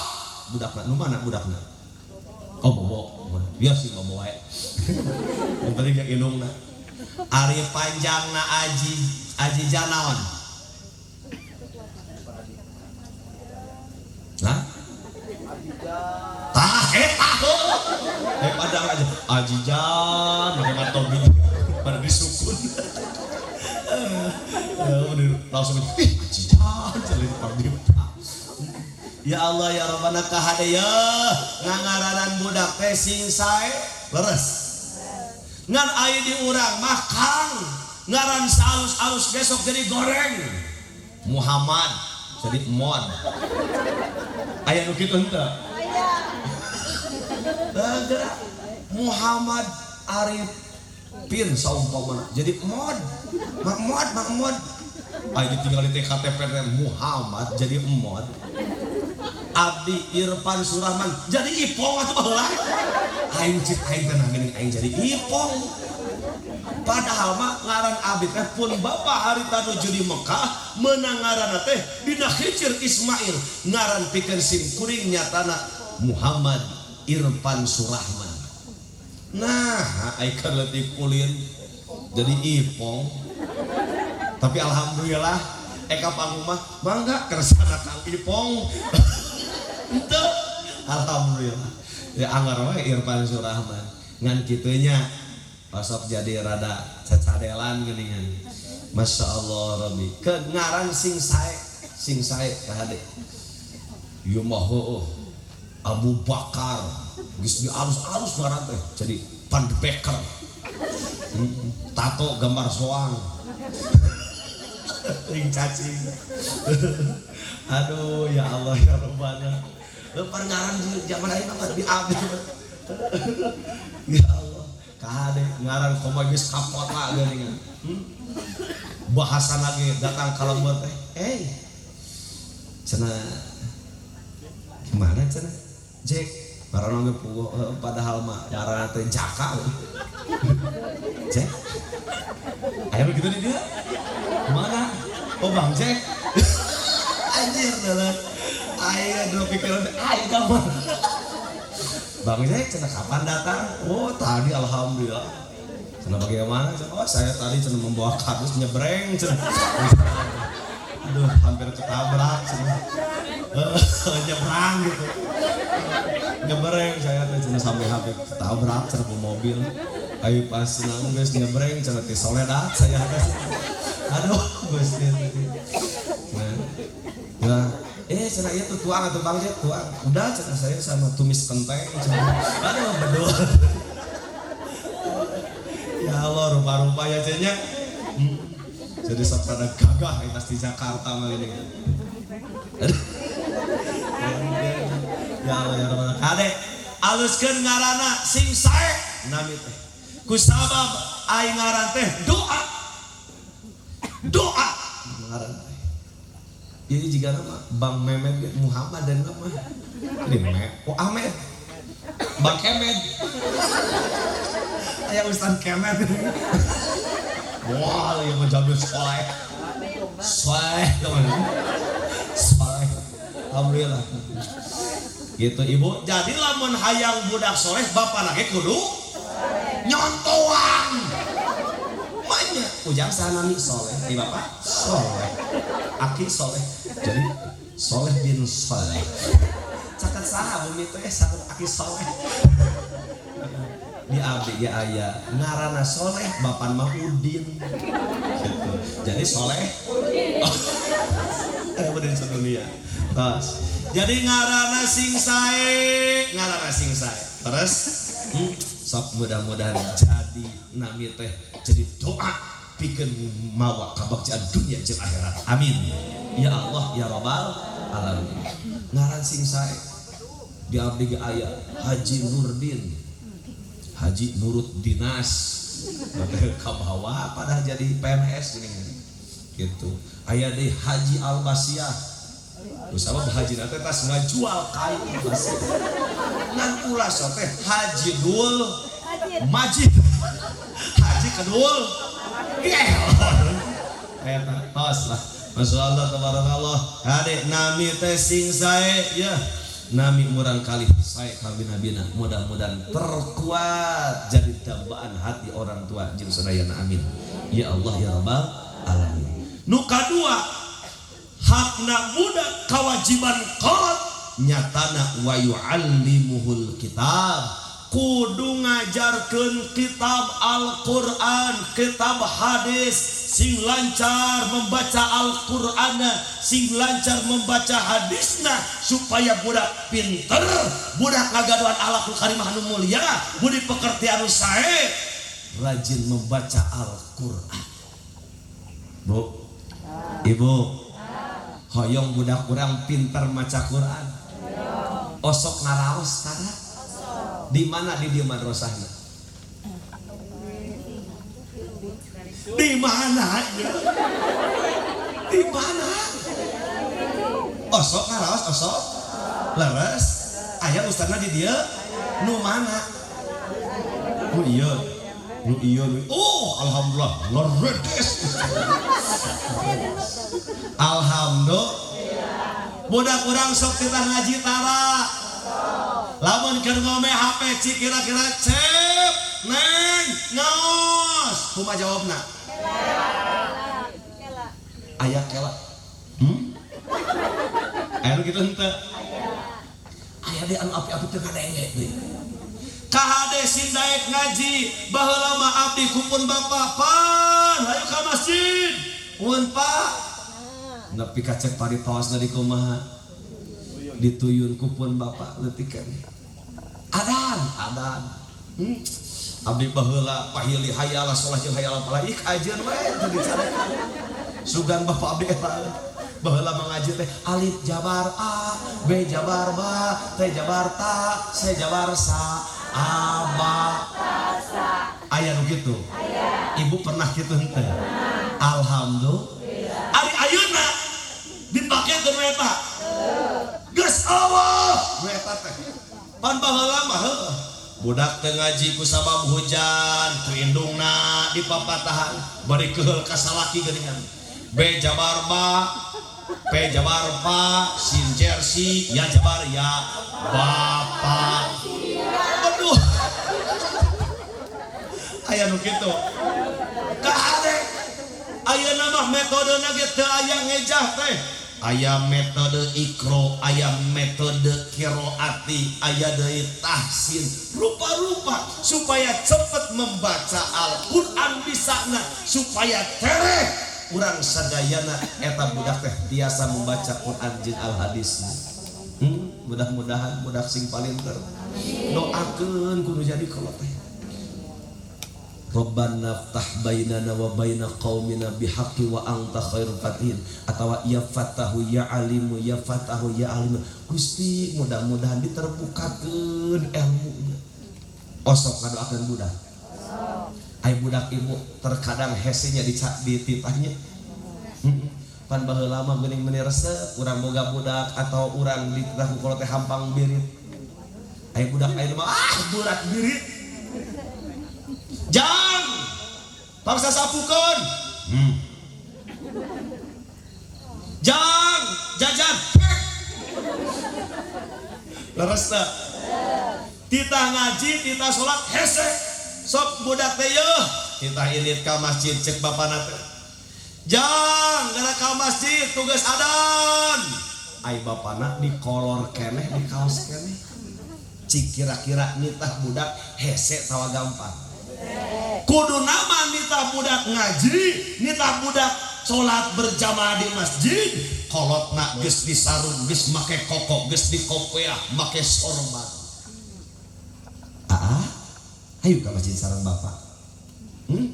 Budakna nu mana budakna? Oh bobo, biar sih bobo wae. Yang tadi ge indungna. Ari panjangna Aji Ajijan naon? Hah? Tah eta heuh. Eh padang aja Ajijan make matobi pada disukun. Langsung ih Ajijan celit pardipta. Ya Allah ya Rabbana kahade ya ngangaranan budak teh sing sae leres. Ngan aya di urang mah kang ngaran salus-alus besok jadi goreng. Muhammad jadi mod. Aya nu kitu henteu? Aya. Muhammad Arifin saumpamana jadi mod. Mahmud Mahmud. Aya ditinggal di KTP Muhammad jadi mod. Abdi Irfan Surahman jadi ipong atuh baheula. Aing cik aing teh nah geuning aing jadi ipong. Padahal mah ngaran abdi teh pun bapak harita nuju di Mekah meunang ngaranna teh dina hijir Ismail ngaran pikeun sim kuring nyatana Muhammad Irfan Surahman. Nah, aing keur leutik ulin jadi ipong. Tapi alhamdulillah eka panggung mah mangga kersana Kang Ipong. Henteu. Alhamdulillah. Ya anggar we Irfan Surahman. Ngan kitunya osok jadi rada cacadelan geuningan. Masya Allah Rabbi. Ke ngaran sing sae kahade. Ieu mah heueuh. Abu Bakar geus dialus-alus ngaran teh jadi Pandebeker. Tato gambar soang. Ring cacing. Aduh ya Allah ya Rabbana. Leumpar ngaran zaman ayeuna mah diambil. Ya Allah, kade ngaran komo geus ka kota geuningan. Bahasa lagi datang ka lembur teh, cenah gimana cenah? Jack, ngaran ge puguh padahal mah ngaranna teh Jaka. Jack. Aya begitu di dia. Mana? Oh Bang Jack. Anjir dalam. Aya dua pikiran aya kapan. Bang Jack cenah kapan datang? Oh tadi alhamdulillah. Cenah bagaimana? Oh saya tadi cenah membawa kardus nyebreng cenah. Aduh hampir ketabrak cenah. Nyebrang gitu. Nyebreng saya teh cenah sampai hampir ketabrak cenah mobil. Ayo pas cenah geus nyebreng cenah teh soledat saya teh. Aduh Gusti. Nah, cenah ieu tuh tuang atuh Bang Jack tuang. Udah cenah saya sama tumis kenteng cenah. Aduh bedul. Ya Allah rupa-rupa ya cenah. Jadi sok rada gagah pas di Jakarta mah ini. Ya Allah ya Rabbal kade aluskeun ngaranna sing sae nami teh. Kusabab ai ngaran teh doa. Doa ngaran teh. Jadi jika nama Bang Memed Muhammad dan nama ini Memed, oh Ahmed, Bang Kemed, ayah Ustaz Kemed. Wah, yang menjaga soleh, soleh, teman, soleh. Alhamdulillah. Gitu ibu. Jadi lamun hayang budak soleh, bapak lagi kudu nyontoan. Manya, ujang sanami soleh, di bapak soleh, aki soleh. Jadi soleh bin soleh. Caket saha bumi teh caket aki soleh. Di abdi ya aya ngaranna soleh, bapan mah Udin. Gitu. Jadi soleh. Oh. Udin sedunia. Terus. Jadi ngaranna sing sae, ngaranna sing sae. Terus sok mudah-mudahan jadi nami teh jadi doa pikeun mawa kabagjaan dunia jeung akhirat. Amin. Ya Allah ya Rabbal alamin. Ngaran sing sae di abdi ge aya Haji Nurdin. Haji Nurut Dinas. Kabawa pada jadi PNS gini. Gitu. Aya deui Haji Albasiah. Usama haji teh tas ngajual kain Albasiah. Ngan ulah teh Haji Dul Majid. Haji Kedul. Eta tos lah. Masyaallah tabarakallah. Hade nami teh sing sae ya. Nami murang kali sae kabina-bina mudah-mudahan terkuat jadi dambaan hati orang tua jeung sadayana amin. Ya Allah ya Rabbal alamin. Nu kadua hakna budak kewajiban kolot nyatana wa yu'allimuhul kitab. Kudu ngajarkeun kitab Al-Qur'an, kitab hadis, sing lancar membaca Al-Qur'anna, sing lancar membaca hadisna supaya budak pinter, budak ngagaduhan akhlakul karimah anu mulia, budi pekerti anu sae, rajin membaca Al-Qur'an. Bu, Ibu, hoyong budak urang pinter maca Qur'an. Osok ngaraos tara. Di mana di dieu madrasahna? Di mana? Di mana? Osok ngaraos osok. Leres. Aya ustadna di dieu. Nu mana? Nu ieu. Nu ieu. Oh, alhamdulillah leredes. Alhamdulillah. Budak urang sok titah ngaji tara. Lamun keur ngome HP cik kira-kira cep neng ngaos kumaha jawabna? Kela. Aya kela. Aya nu kitu henteu? Aya deui anu api-api teu ngadenge deui. Kahade sing daek ngaji baheula mah abdi kupun bapak pan hayu ka masjid. Mun Pak nepi ka cek paritosna di kumaha? Dituyun kupun bapak leutik kan. Adan, adan. Abdi baheula pahili hayala sholah jeung hayala palah ih kajeun we teu dicarekan. Sugan bapak abdi eta baheula mangaji teh alif jabar a, b jabar ba, t jabar ta, c jabar sa. Aba aya nu kitu. Ibu pernah kitu henteu? Alhamdulillah. Ari ayeuna dipakekeun we eta. Geus Allah we eta teh. Pan baheula mah heuh. Budak teu ngaji ku sabab hujan, ku indungna dipapatahan, bari keuheul ka salaki geuningan. B jabar ba, P jabar pa, sin jersi, ya jabar ya, bapak. Aduh. Aya nu kitu. Kahade ayeuna mah metodena ge teu aya ngejah teh. Aya metode ikro, aya metode qiraati, aya deui tahsin, rupa-rupa supaya cepet membaca Al-Qur'an bisana, supaya tereh urang sadayana eta budak teh biasa membaca Quran jeung Al-Hadis. Mudah-mudahan budak sing palinter. Doakeun kudu jadi kolot teh. Rabbana ftah bainana wa baina qaumina bihaqqi wa anta khairul fatihin atawa ya fatahu ya alimu ya fatahu ya alimu. Gusti mudah-mudahan diterbukakeun ilmuna. Osok ngadoakeun budak. Ai budak ibu terkadang hesenya dititahnya. Pan baheula mah geuning meuni resep urang boga budak atau urang dititah ku kolot teh hampang birit. Ai budak ayeuna mah ah berat birit. Jang paksa sapukeun. Jang jajan. Leres teu? Titah ngaji, titah salat hese. Sok budak teh yeuh, titah ilit ka masjid cek bapana teh. Jang gara ka masjid tugas adan. Ai bapana dikolor keneh, di kaos keneh. Cik kira-kira nitah budak hese tawa gampang. Kudu nama nitah budak ngaji, nitah budak salat berjamaah di masjid, kolotna geus disarung, geus make koko, geus dikopeah, make sorban. Aa, ayo ka masjid sareng bapak.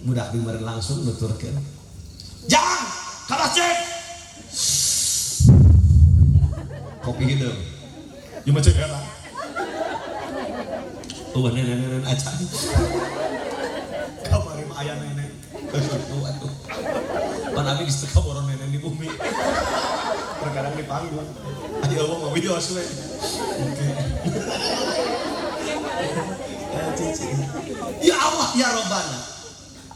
Budak dimeureun langsung nuturkeun. Jang, ka masjid. Kopi hideung. Ieu mah cek era. Eueuh nenek-nenek acan. Kamari mah aya nenek. Kitu atuh. Pan abi geus teu kaboro nenek di bumi. Terkadang di panggung. Aya eueuh mah wios we. Oke. Ya Allah ya Robbana.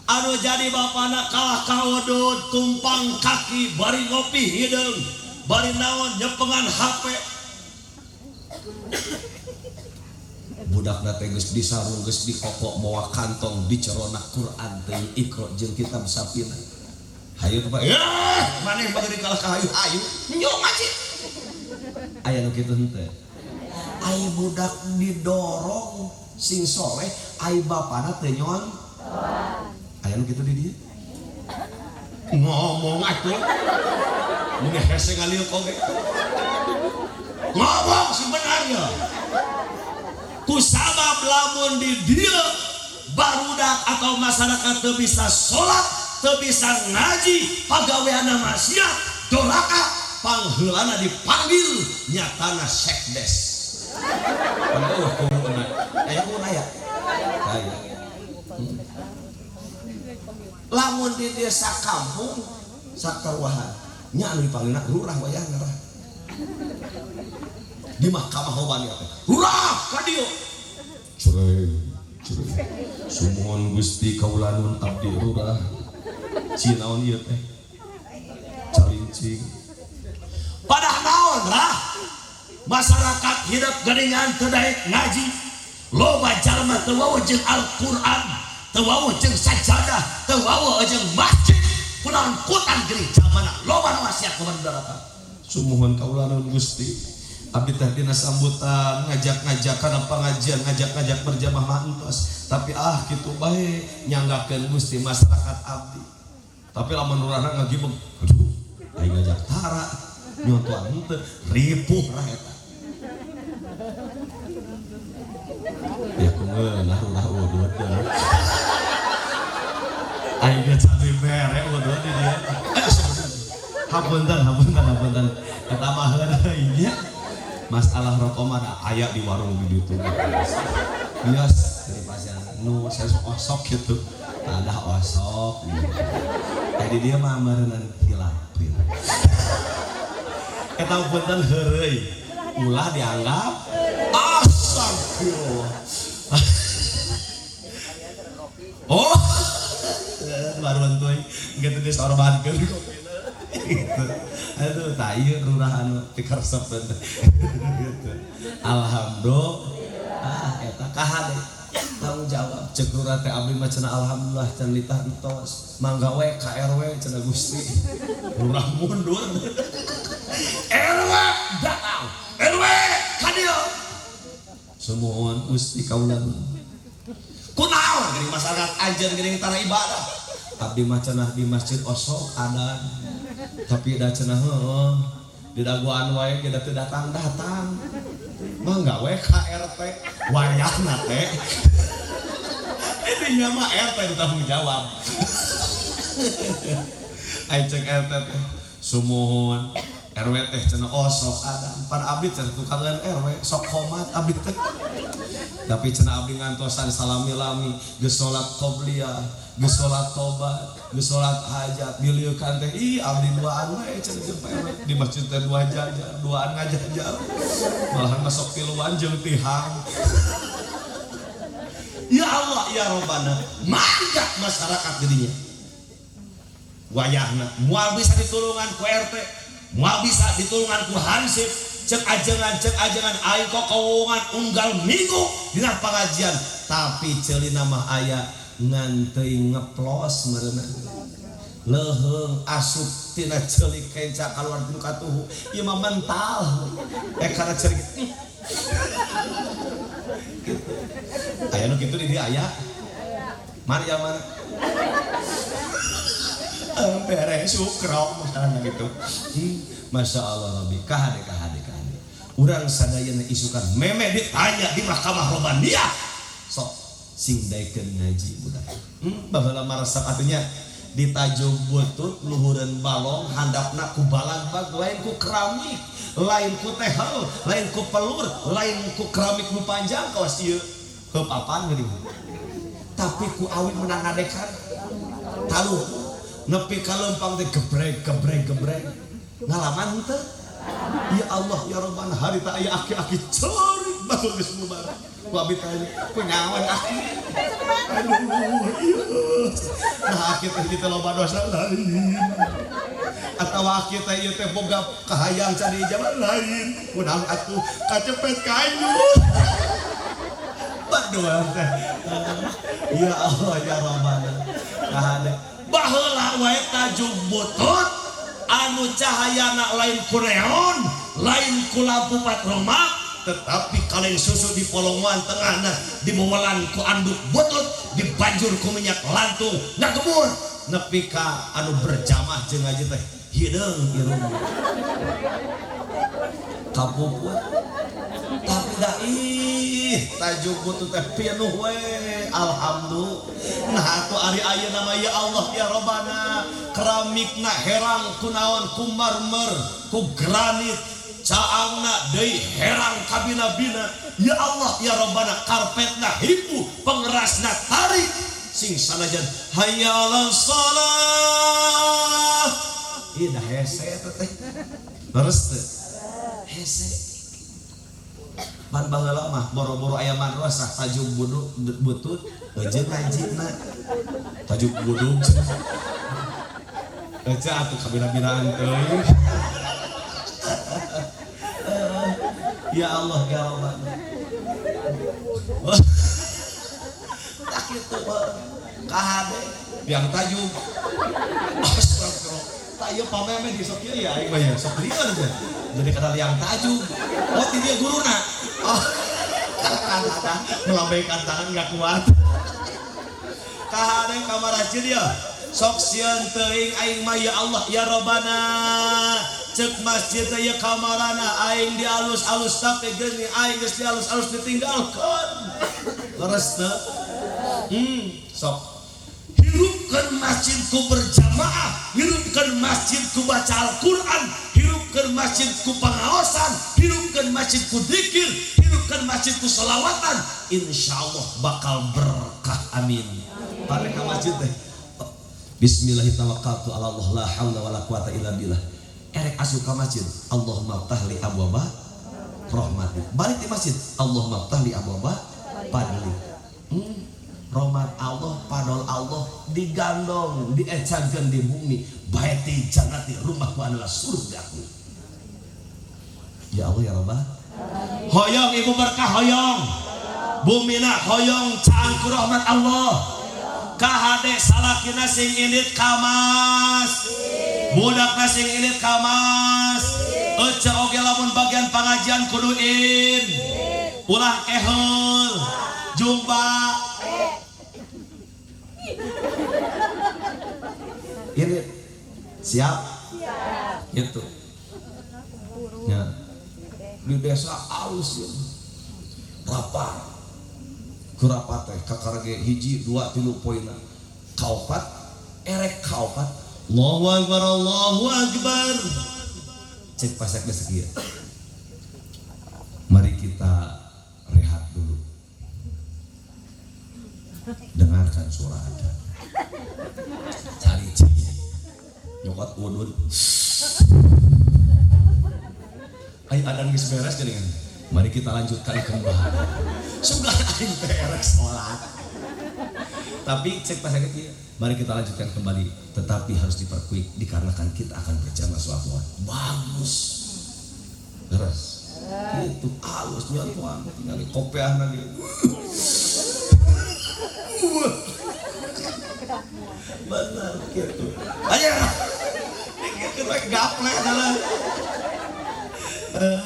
Anu jadi bapana kalah kaodot tumpang kaki bari ngopi hideung, bari naon nyepengan HP. Budakna teh geus disarung geus dikokok mawa kantong dicerona Quran teh Iqra jeung kitab Safina. Hayu teh Pak. Eh, maneh mah geuning kalah ka hayu hayu nyok ngaji. Aya nu kitu henteu. Ai budak didorong sing soleh, ai bapana teh nyon. Aya nu kitu di dieu. Ngomong atuh. Mun hese ngalieu oge. Ngomong sebenarnya. Kusabab lamun di dieu barudak atau masyarakat teu bisa salat, teu bisa ngaji, pagaweanna maksiat, doraka, pangheulana dipanggil nyatana sekdes. Aduh, kumaha aya kumaha aya? Aya. Lamun di dieu sakampung sakaruahan nya anu dipanggilna lurah wayahna rah. Di mahkamah hobani teh. Lurah ka dieu. Cerai, cerai. Sumuhun Gusti kaula nun abdi lurah. Ci naon ieu teh? Calincing. Padah naon rah? Masyarakat hidup geuningan teu daek ngaji. Loba jalma teu wawuh jeung Al-Qur'an, teu wawuh jeung sajadah, teu wawuh jeung masjid. Kunaon Quran geuning jamana loba nu maksiat loba nu doraka. Sumuhun kaula nun Gusti. Abdi teh dina sambutan ngajak-ngajak kana pangajian, ngajak-ngajak berjamaah mah entos. Tapi ah kitu bae nyanggakeun Gusti masyarakat abdi. Tapi lamun urangna ngagibeg, aduh, aing ngajak tara, nyontoan henteu, ripuh rah eta. Ya kumaha lurah udud. Aing ge cari mere udud di dieu. Hapunten, hapunten, hapunten. Eta mah heureuy nya. Masalah rokok mah aya di warung di ditu. Bios dari pasien nu saya osok gitu. Tanah osok. Tadi dia mah meureunnan hilapin. Eta punten heureuy. Ulah dianggap astagfirullah. Oh, baru bantuin, gitu disorbankeun kopina. Gitu. Aduh, tah ieu lurah anu pikaresep gitu. Alhamdulillah. Ah, eta kahade tanggung jawab cek lurah teh abdi mah cenah alhamdulillah can litah entos. Mangga we ka RW cenah Gusti. Lurah mundur. RW datang. RW ka dieu. Sumuhun Gusti kaula. Kunaon geuning masyarakat anjeun geuning tanah ibadah. Abdi mah cenah di masjid osok adan. Tapi da cenah heueuh di dagoan wae ge da teu datang-datang. Mangga we ka RT wayahna teh. Ini mah RT tanggung jawab. Ai cek RT teh sumuhun RW teh cenah osok adan. Pan abdi teh tukangan RW sok komat abdi teh. Tapi cenah abdi ngantosan salami-lami geus salat qobliyah, geus salat tobat, geus salat hajat, dilieukan teh ih abdi duaan we cenah jeung Pak RW di masjid teh dua jajar, duaan ngajajar. Malahan masuk tiluan jeung tihang. Ya Allah ya Rabbana, mangga masyarakat jadinya. Wayahna moal bisa ditulungan ku RT, moal bisa ditulungan ku hansip. Cek ajengan aing kokowongan unggal minggu dina pengajian tapi ceulina mah aya ngan teuing ngeplos meureunna leuheung asup tina ceuli kenca kaluar tinu katuhu ieu mah mental karena ceuli gitu. Aya nu kitu di dieu aya mana ya mana beres sukro masalahna gitu. Masya Allah Rabbi kahade kahade kahade urang sadayana isukan meme ditanya di mahkamah robaniyah sok sing daekeun ngaji budak. Baheula mah resep atunya ditajuk butut luhureun balong handapna ku balagbag lain ku keramik lain ku tehel lain ku pelur lain ku keramik nu panjang kawas ieu heup apaan geuning tapi ku awi menang ngadekan taluh nepi ka leumpang teh gebreg gebreg gebreg ngalaman teh ya Allah ya Rabbana harita aya aki-aki ceurik batur geus bubar ku abdi tanya ku nyawan aki aduh ieu nah aki teh kita loba dosa lain atawa aki teh ieu teh boga kahayang can diijaban lain kunaon atuh kacepet kayu berdoa teh ya Allah ya Rabbana kahade baheula wae tajuk butut anu cahayana lain ku neon lain ku lampu patromak tetapi kaleng susu di polongan tengahna dimewelan ku anduk butut dibanjur ku minyak lantung ngagemur nepi ka anu berjamaah jeung ngaji teh hideung irung kapuput tapi da ih tajuk butut teh pinuh we alhamdulillah. Nah atuh ari ayeuna mah ya Allah ya Rabbana keramikna herang ku naon ku marmer ku granit caangna deui herang kabina-bina ya Allah ya Rabbana karpetna hipu pengerasna tarik sing sanajan hayya 'alas shalah ieu dah hese eta teh leres teh hese pan baheula mah boro-boro aya madrasah tajuk buduk butut eujeun ngajina tajuk buduk euceun atuh kabina-binaan teuing ya Allah ya Rabbana tak kitu kahade biang tajuk astagfirullah tak ieu pameme di sok ieu ya aing mah ya sok lieur aja jadi kata liang tajuk oh ti dia guruna oh kata melambaikan tangan enggak kuat kahade ka masjid ya sok sieun teuing aing mah ya Allah ya Rabbana cek masjid teh ya kamarana aing dialus-alus tapi geuning aing geus dialus-alus ditinggalkeun leres teu sok hirupkeun masjidku berjamaah, hirupkeun masjidku baca Al-Qur'an, hirupkeun Hirupkeun masjid ku pangaosan, hirupkeun masjid ku dzikir, hirupkeun masjid ku sholawatan, insyaallah bakal berkah. Amin. Balik ka masjid teh. Bismillahirrahmanirrahim. Ala Allah la haula wala quwata illa billah. Erek asup ka masjid, Allahumma ftahli abwaba rahmatik. Balik di masjid, Allahumma ftahli abwaba fadli. Rahmat Allah, padol Allah digandong, diecangkeun di bumi. Baiti jannati, rumahku adalah surgaku. Ya Allah ya Rabbah. Hoyong ibu berkah hoyong. Bumina hoyong cangku rahmat Allah. Kahade salakina sing indit kamas. Budakna sing indit kamas. Ece oge lamun bagian pengajian kudu in. Ulah keheul. Jumpa. Ini siap? Siap. Gitu. Ya. Di desa alus ya. Rapat. Kurapat teh kakarage hiji 2 3 poina. Kaopat erek kaopat. Allahu akbar Allahu akbar. Cek pasek geus kieu. Mari kita rehat dulu. Dengarkan suara adzan. Cari ciri. Nyokot udun. Ayo adan geus beres geuningan. Mari kita lanjutkan kembali. Sudah aing beres salat. Tapi cek pas kieu, mari kita lanjutkan kembali, tetapi harus diperkuik dikarenakan kita akan berjamaah suatu waktu. Bagus. Beres. Itu alus nya tuan tinggal kopeahna ge. Benar gitu. Ayo. Dikit we gaplek adalah.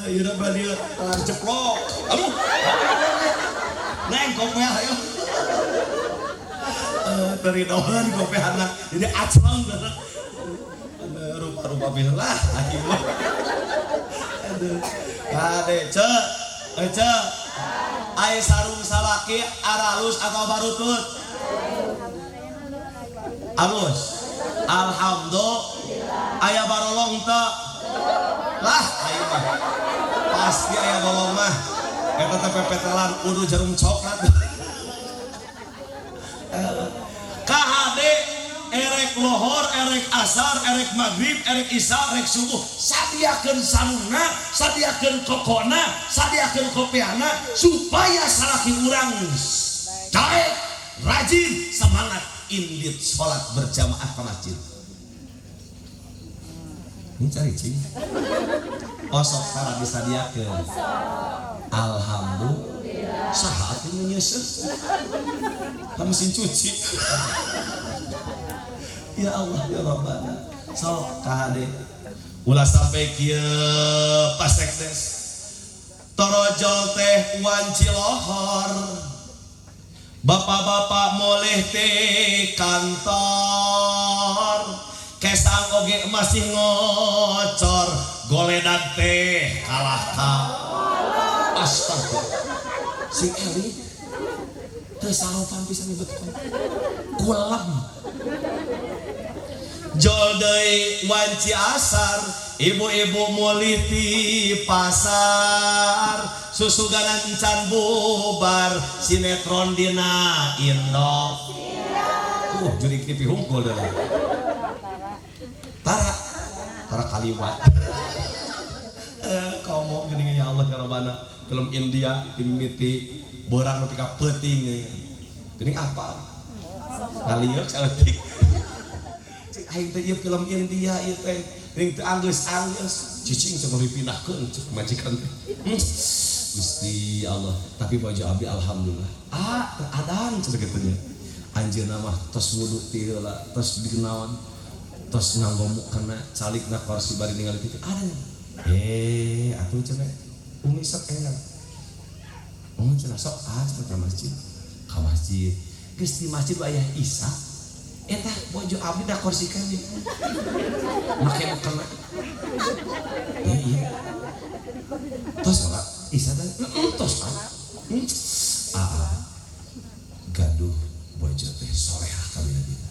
Ieu mah dia ceplok. Aduh. Neng kopeah ayo. Dari doan kopeahna jadi aclong. Rupa-rupa lah aing mah. Aduh. Kade ce. Ce. Ai sarung salaki aralus atau barutut? Alus. Alhamdulillah. Aya barolong teu? Lah ayo mah. Pasti aya bolong mah. Eta teh pepetelan udu jarum coklat. KHD erek lohor, erek asar, erek maghrib, erek isya, erek subuh. Sadiakeun sarungna, sadiakeun kokona, sadiakeun kopiahna supaya salaki urang daek, rajin, semangat indit salat berjamaah ke masjid. Ini cari cing. Osok tara disadiakeun. Alhamdulillah. Saha atuh nu nyeuseuh? Ka mesin cuci. Ya Allah ya Rabbana. Sok kahade. Ulah sampai kieu pasekdes. Torojol teh wanci lohor. Bapak-bapak moleh teh kantor. Kesang oge masih ngocor, goledan teh kalah ka. Astagfirullah. Si Eli teu salopan pisan nyebut kulem. Jol deui wanci asar, ibu-ibu mulih ti pasar, susuganan encan bubar, sinetron dina Indo. Jurik TV hungkul deui. Tara, tara kaliwat. Komo geuning ya Allah ya Rabbana, film India dimimiti borang nepi ka peuting. Geuning apa? Ngalieu saeutik. Cik aing teh ieu film India ieu teh geuning teu anggeus-anggeus. Cicing sok dipindahkeun cek majikan teh. Gusti Allah, tapi baju abdi alhamdulillah. Ah, teu adan cenah kitu nya. Anjeunna mah tos wudu ti heula, tos dikenaon. Tos nganggo mukena calikna kursi bari ningali TV. Ada. Atuh cenah umi sok enak. Umi cenah sok ah cenah ka masjid. Ka masjid. Geus di masjid aya Isa. Eta bojo abdi da kursi kan. Make mukena. Iya. Tos lah Isa teh tos ah. Ah. Gaduh bojo teh solehah kabeh.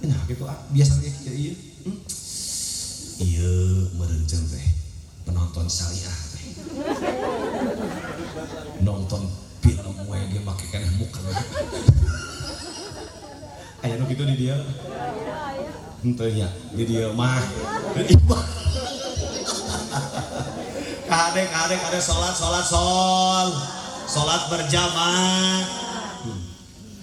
Nah gitu ah biasanya kieu ieu. Ieu meureun teh Nonton film we ge make keneh muka. Aya nu kitu di dieu. Henteu nya, di dieu mah. Kade kade kade salat salat sol. Salat berjamaah.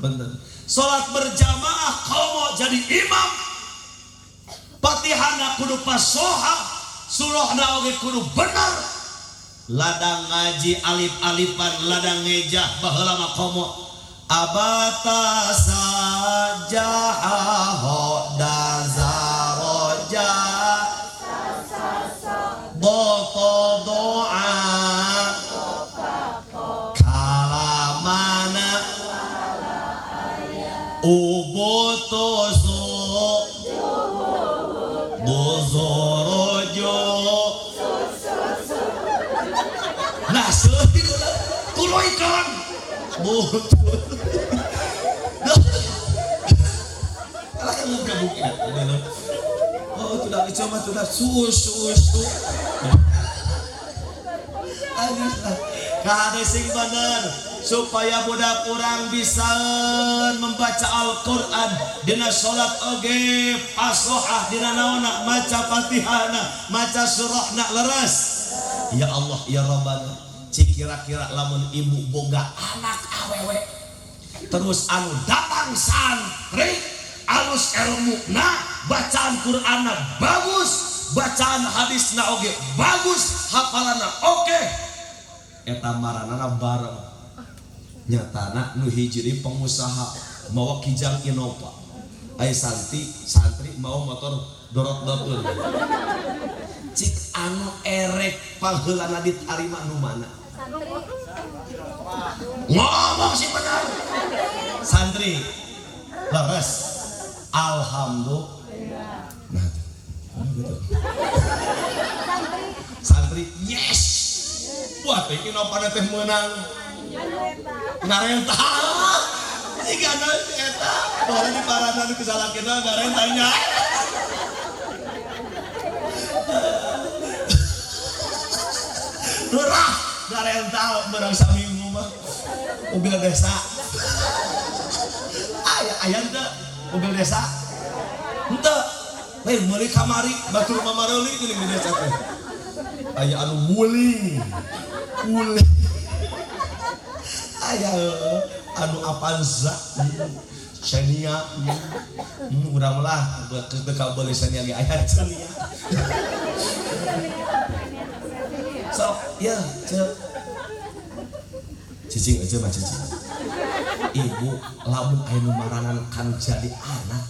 Bener. Salat berjamaah komo jadi imam. Fatihana kudu pasoha, surahna oge kudu bener. Ladang ngaji alif-alifan, ladang ngejah baheula mah komo abata sajaha hodazaroja boto doa kalamana ubutusu bozorojo. Nah seutik tuluikeun butuh. Alah buka-buka. Oh, sudah coba sudah su. Aduh, kade sing bener supaya budak urang bisa membaca Al-Qur'an dina salat oge pasohah dina naonna maca Fatihahna maca surahna leres. Ya Allah ya Rabbana, cik kira-kira lamun ibu boga anak awewe terus anu datang santri alus ilmuna bacaan Qur'anna bagus, bacaan hadisna oge bagus, hafalanna oke, eta maranana bareng nyatana nu hiji pengusaha mawa kijang Innova, ai santri mawa motor dorot-dorot. Cik anu erek pangheulana ditarima nu mana? Santri. Ngomong sih benar. Santri. Leres. Alhamdulillah. Nah, gitu. Santri. Santri, yes. Wah, teh Innova teh meunang. Ngarenta. Jigana si eta, baru di paranan kesalakina ngarentanya. Lurah ngarenta menang saminggu mah. Mobil desa. Aya aya teu mobil desa. Henteu. Lain meuli kamari batur mamareuli geuning di desa teh. Aya anu muling. Muling. Aya anu Avanza, Xenia, urang lah teu kabeuli Xenia ge aya Xenia. Sok, ya, cek. Cicing aja mah cicing. Ibu lamun aya nu maranan kan jadi anak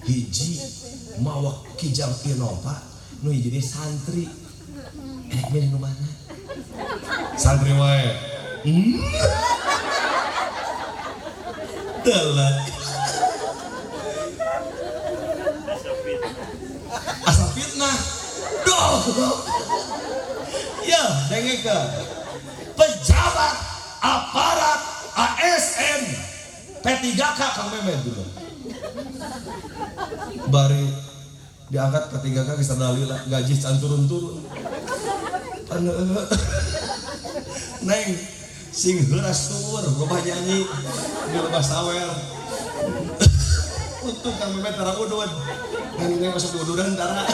hiji mawa kijang Innova nu hiji jadi santri. Erek milih nu mana? Santri wae. Telat. Asa fitnah. Duh. Ya, dengekeun. Pejabat, aparat, ASN, P3K Kang Memet dulu. Bari diangkat P3K geus dalila gaji can turun-turun. Neng sing heuras tuur loba nyanyi di loba sawer. Untung Kang Memet tara udud. Neng masuk ududan tara.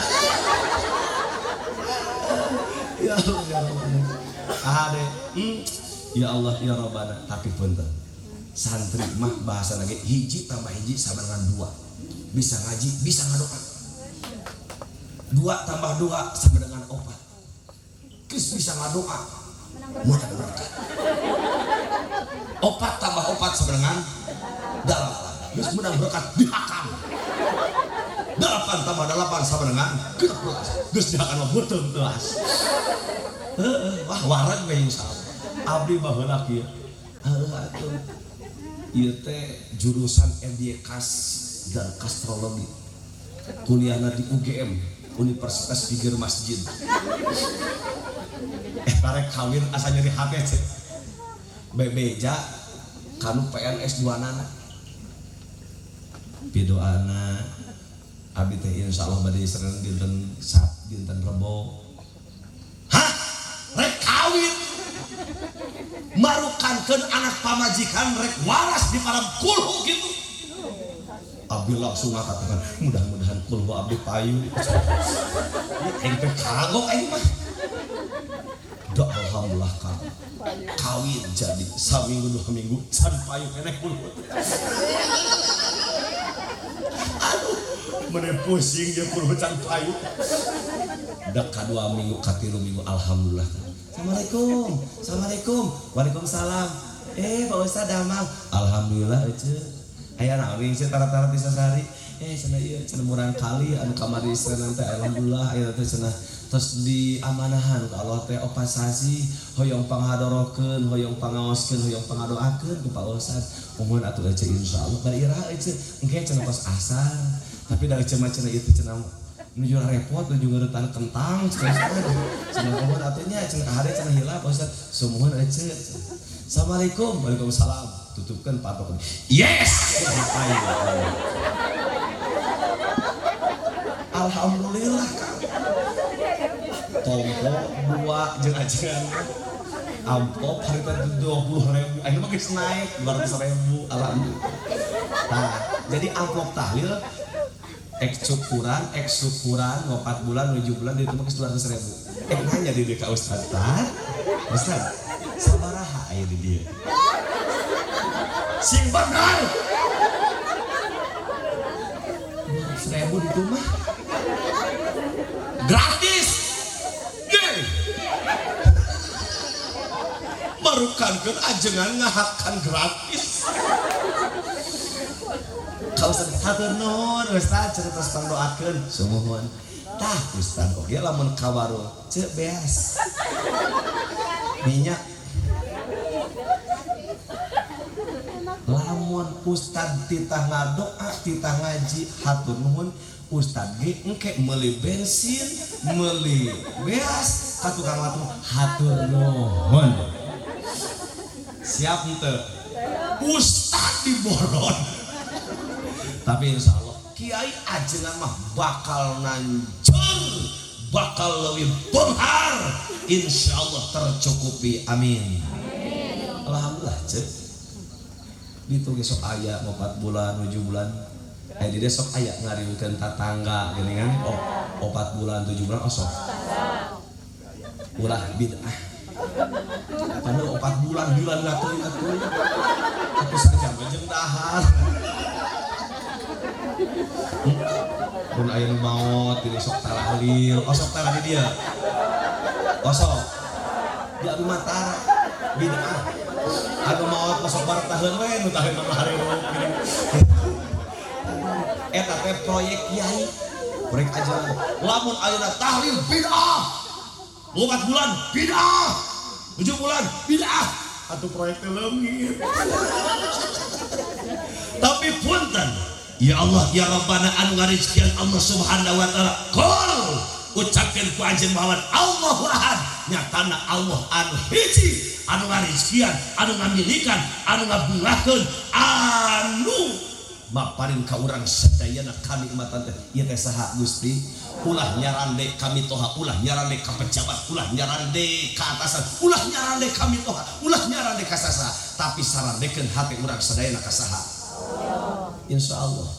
Ya Allah ya Rabbana. Ade, ya Allah ya Rabbana, tapi punten. Santri mah bahasa lagi hiji tambah hiji sama dengan dua. Bisa ngaji, bisa ngadoa. Dua tambah dua sama dengan opat. Geus bisa ngadoa, menang berkat. Opat tambah opat sama dengan dalapan. Geus menang berkat dihakan. 8 tambah 8 sama dengan 16. Geus dihakan mah beuteung teuas. Heeh, wah wareg we insyaallah. Abdi baheula kieu. Heuh atuh. Ieu teh jurusan edukasi dan kastrologi. Kuliahna di UGM, Universitas Gigir Masjid. Tarek kawin asa nyeri hate cek. Bebeja kanu PNS dua nana. Pidoana abi teh insyaallah bade seren dinten Sab dinten Rebo. Hah? Rek Marukankeun anak pamajikan rek waras di param kulhu gitu. Abdi langsung ngatakan mudah-mudahan kulhu abdi payu. Aing teh kagok aing mah. Da alhamdulillah Kang. Kawin jadi saminggu 2 minggu can payu keneh kulhu. Aduh, mene pusing jeung kulhu can payu. Da ka 2 minggu ka 3 minggu alhamdulillah. Assalamualaikum. Assalamualaikum. Waalaikumsalam. Pak Ustaz damang. Alhamdulillah ece. Aya naon sih tara-tara ti sasari. Cenah ieu cenah murang kali anu kamari cenah teh alhamdulillah aya teh cenah tos diamanahan ku Allah teh opasasi hoyong panghadorokeun, hoyong pangaoskeun, hoyong pangadoakeun ku Pak Ustaz. Mohon atuh ece insyaallah bari iraha ece engke cenah tos asar. Tapi da ece mah cenah ieu teh cenah nuju repot nuju ngeuretan kentang cenah cenah mohon atuh nya cenah kahade cenah hilap Pak Ustaz. Sumuhun ece. Assalamualaikum. Waalaikumsalam. Tutupkan patok. Yes. Alhamdulillah Kang. Tompo 2 jeung ajengan amplop harita 20.000 ayeuna mah geus naik 200.000 alhamdulillah. Nah, jadi amplop tahlil ek syukuran 4 bulan 7 bulan itu mah geus 200.000. Ek nanya di dieu ka Ustaz tah. Ustaz, sabaraha aya di dieu? Sing bener. 200.000 itu mah gratis. Marukankeun ajengan ngahakan gratis. Ka Ustaz hatur nuhun Ustaz cenah tos pangdoakeun sumuhun. Tah Ustaz oge lamun ka warung ceu beas. Minyak. Lamun Ustaz titah ngadoa, titah ngaji hatur nuhun Ustaz ge engke meuli bensin, meuli beas ka tukang warung hatur nuhun. Siap henteu? Ustaz diboron. Tapi insyaallah kiai ajengan mah bakal nancur, bakal leuwih beunghar, insyaallah tercukupi. Amin. Alhamdulillah cek. Ditu ge sok aya 4 bulan, 7 bulan. Di dieu sok aya ngariungkeun tatangga geuning kan. Oh, 4 bulan, 7 bulan osok. Ulah bid'ah. Padahal 4 bulan bulan ngaturin atuh. Aku saja jeung dahar. Mun aya nu maot di sok tahlil, osok tara di dieu. Osok. Di abdi mah tara bid'ah. Anu maot mah sok bartaheun we nu taheun mah hareureup geuning. Eta teh proyek kiai. Proyek ajaran. Lamun ayeuna tahlil bid'ah. 4 bulan bid'ah. 7 bulan bid'ah. Atuh proyek teh leungit. Tapi punten, ya Allah ya Rabbana anu ngarizkian Allah Subhanahu wa taala. Qul ucapkeun ku anjeun Muhammad Allahu ahad, nyatana Allah anu hiji, anu ngarizkian, anu ngamilikan, anu ngabungahkeun, anu maparin ka urang sadayana kanikmatan teh. Ieu teh saha Gusti? Ulah nyarande kami toha, ulah nyarande ka pejabat, ulah nyarande ka atasan, ulah nyarande kami toha, ulah nyarande ka sasaha, tapi sarandekeun hate urang sadayana ka saha? Insyaallah.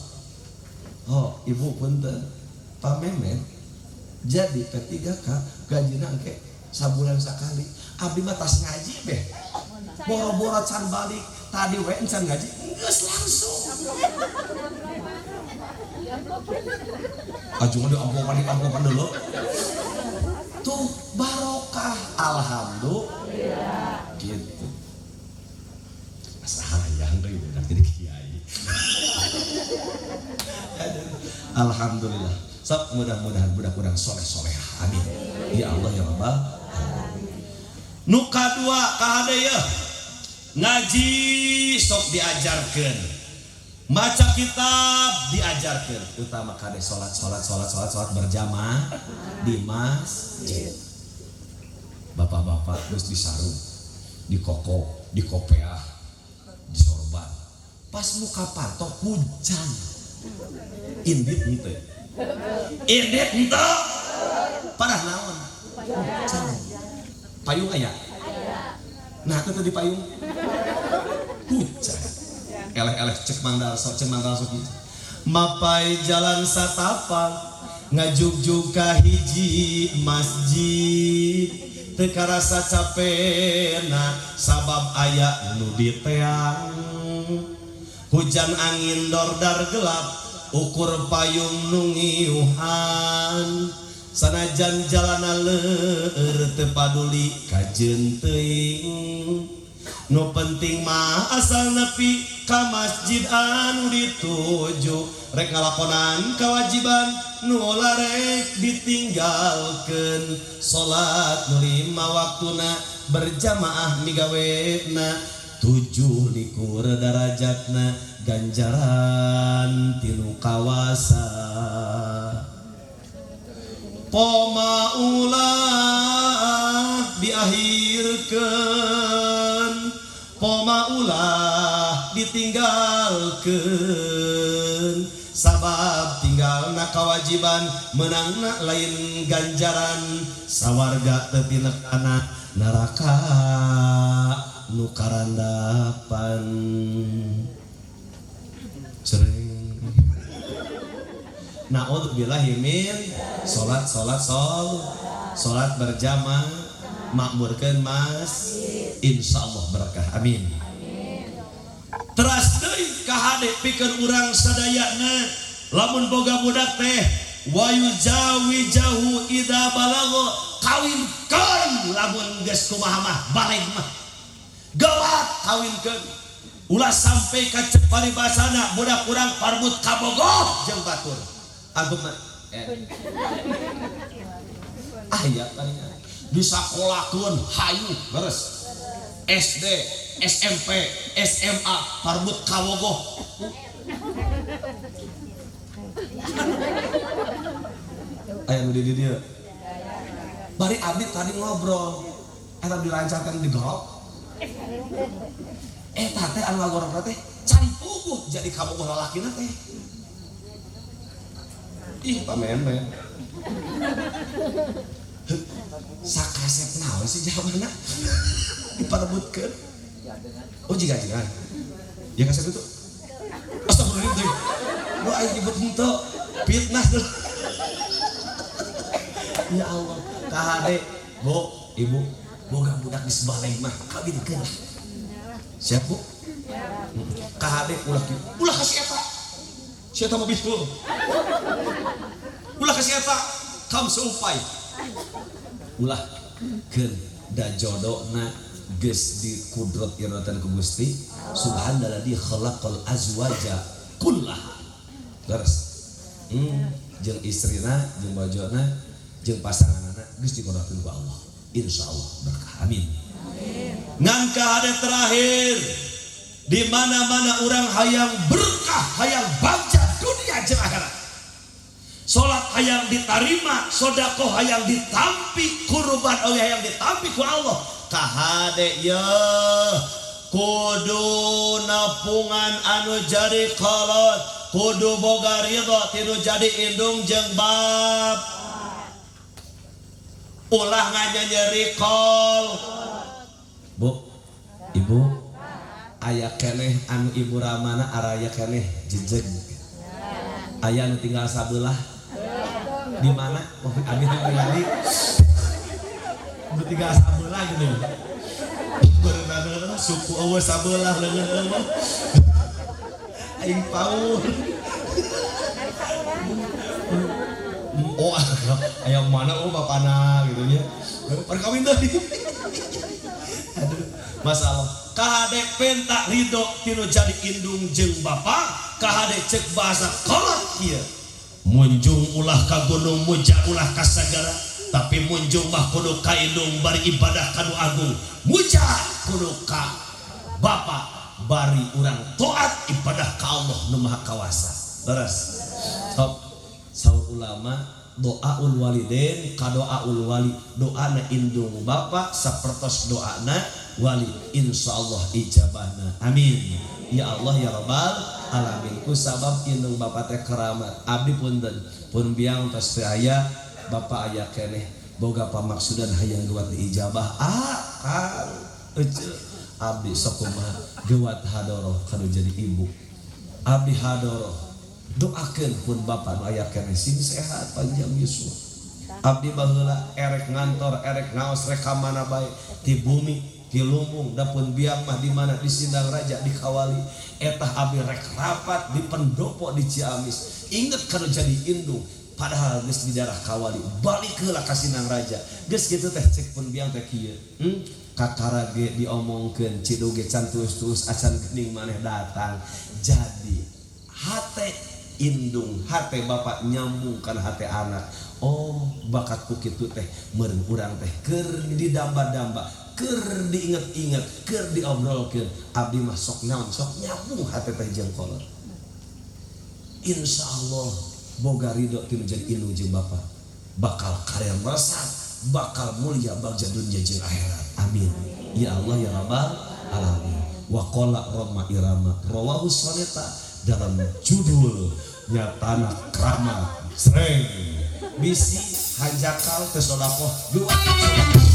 Oh, ibu punten. Pak Memet jadi P3K gajina engke sabulan sakali. Abdi mah tas ngaji beh. Boro-boro can balik, tadi we encan ngaji geus langsung. Ajungan di amplopan dulu. Tuh barokah, alhamdulillah. Gitu. Asa hayang deui budak jadi kiai. Alhamdulillah. Sok mudah-mudahan budak urang soleh-solehah. Amin. Ya Allah ya Rabbal alamin. Nu kadua kahade yeuh. Ngaji sok diajarkeun. Maca kitab diajarkeun. Utama kade salat berjamaah di masjid. Bapak-bapak geus disarung, dikokok, dikopeah, disorban. Pas muka patok hujan. Indit henteu. Indit henteu. Parah naon? Hujan. Payung aya? Nah teu di payung. Hujan. Eleh-eleh cek Mang Darso, cek Mang Darso kieu. Mapai jalan satapak ngajugjug ka hiji masjid. Teu karasa capena sabab aya nu diteang. Hujan angin dordar gelap ukur payung nu ngiuhan. Sanajan jalana leur teu paduli kajeun teuing. Nu penting mah asal nepi ka masjid anu dituju. Rek ngalakonan kewajiban nu larek ditinggalkeun. Salat nu 5 waktuna berjamaah migawena 7 likur darajatna ganjaran tinu kawasa. Poma ulah diakhirkeun, poma ulah ditinggalkeun. Sabab tinggalna kewajiban menangna lain ganjaran. Sawarga teu tinekana neraka nu karandapan. Sering na'udzubillahi min salat salat sol salat berjamaah makmurkeun mas insyaallah berkah amin. Teras deui ka hade pikeun urang sadayana lamun boga budak teh wa yuzawijahu idza balagha kawinkeun lamun geus kumaha mah baleg mah gawat kawinkeun ulah sampai ka cek paribasana budak urang parbut kabogoh jeung batur. Antum aya tadinya disakolakeun hayu beres SD, SMP, SMA parbut kawogoh. Aya nu di dieu. Bari abdi tadi ngobrol eta dilancarkan di gorok. Eta teh anu ngagorok teh cari puguh jadi kabogoh lalakina teh. Ih, pamemen. Sakasep naon sih jawabanna? Diparebutkeun. Oh, jiga-jiga. Ya kasep itu. Astagfirullahaladzim. Lu aing nyebut henteu. Fitnah tuh. Ya Allah, kahade, Bu, Ibu, boga budak di sebelah mah kawinkeun lah. Siap, Bu? Kahade ulah kieu. Ulah ka si eta. Si eta mah bisul. Ulah ka si eta, kam seupai. Ulah keun da jodona geus dikudrot iratan ku Gusti subhanalladzi khalaqal azwaja kullaha. Leres. Jeung istrina, jeung bojona, jeung pasanganana geus dikodratkeun ku Allah. Insyaallah berkah. Amin. Ngan kahade terakhir di mana-mana urang hayang berkah, hayang bagja dunia jeung akhirat. Salat hayang ditarima, sedekah hayang ditampi, kurban oge hayang ditampi ku Allah. Kahade ye kudu napungan anu jadi kolot, kudu boga ridho tinu jadi indung jeung bab. Ulah nganyeri kol. Bu, Ibu, aya keneh anu Ibu Ramana araya keneh jejeg. Aya anu tinggal sabelah. Di mana? Oh, abi teh ningali. Nu tinggal sabelah gitu. Berenang suku eueuh sabelah leungeun eueuh. Aing paur. Oh, aya mana oh bapana gitu nya. Perkawin tadi. Aduh, masalah. Kahade penta ridho tinu jadi indung jeung bapa, kahade cek bahasa kolot kieu. Munjung ulah ka gunung, muja ulah ka sagara, tapi munjung mah kudu ka indung bari ibadah ka nu agung. Muja kudu ka bapa bari urang taat ibadah ka Allah nu Maha Kawasa. Leres. Sok saur ulama doaul walidain ka doaul wali, doana indung bapa sapertos doana wali, insyaallah ijabahna. Amin. Ya Allah ya Rabbal alamin. Ku sabab indung bapa teh keramat. Abdi punten pun biang tos teu aya bapa aya keneh boga pamaksudan hayang geuwat diijabah. Ah, kang Ece abdi sok kumaha geuwat hadoroh kanu jadi ibu. Abdi hadoroh doakeun pun bapa nu aya keneh sing sehat panjang yuswa. Abdi baheula erek ngantor, erek ngaos rek ka mana bae ti bumi, ti lumbung da pun biang mah di mana di Sindang Raja di Kawali. Eta abdi rek rapat di pendopo di Ciamis. Inget kanu jadi indung padahal geus di daerah Kawali, balik heula ka Sindang Raja. Geus kitu teh cek pun biang teh kieu. Kakara ge diomongkeun cidu ge can tuus-tuus acan geuning maneh datang. Jadi hate indung, hate bapak nyambung kana hate anak. Oh, bakatku kitu teh meureun urang teh keur didamba-damba, keur diinget-inget, keur diobrolkeun. Abdi mah sok naon sok nyambung hate teh jeung kolot. Insyaallah boga ridho ti nu jadi indung jeung bapak. Bakal karir meresap, bakal mulia bagja dunia jeung akhirat. Amin. Ya Allah ya Rabbal alamin. Wa qala Roma Irama rawahu soneta dalam judul nyatana kramat sreng bisi hanjakal teh sedekah dua terakhir.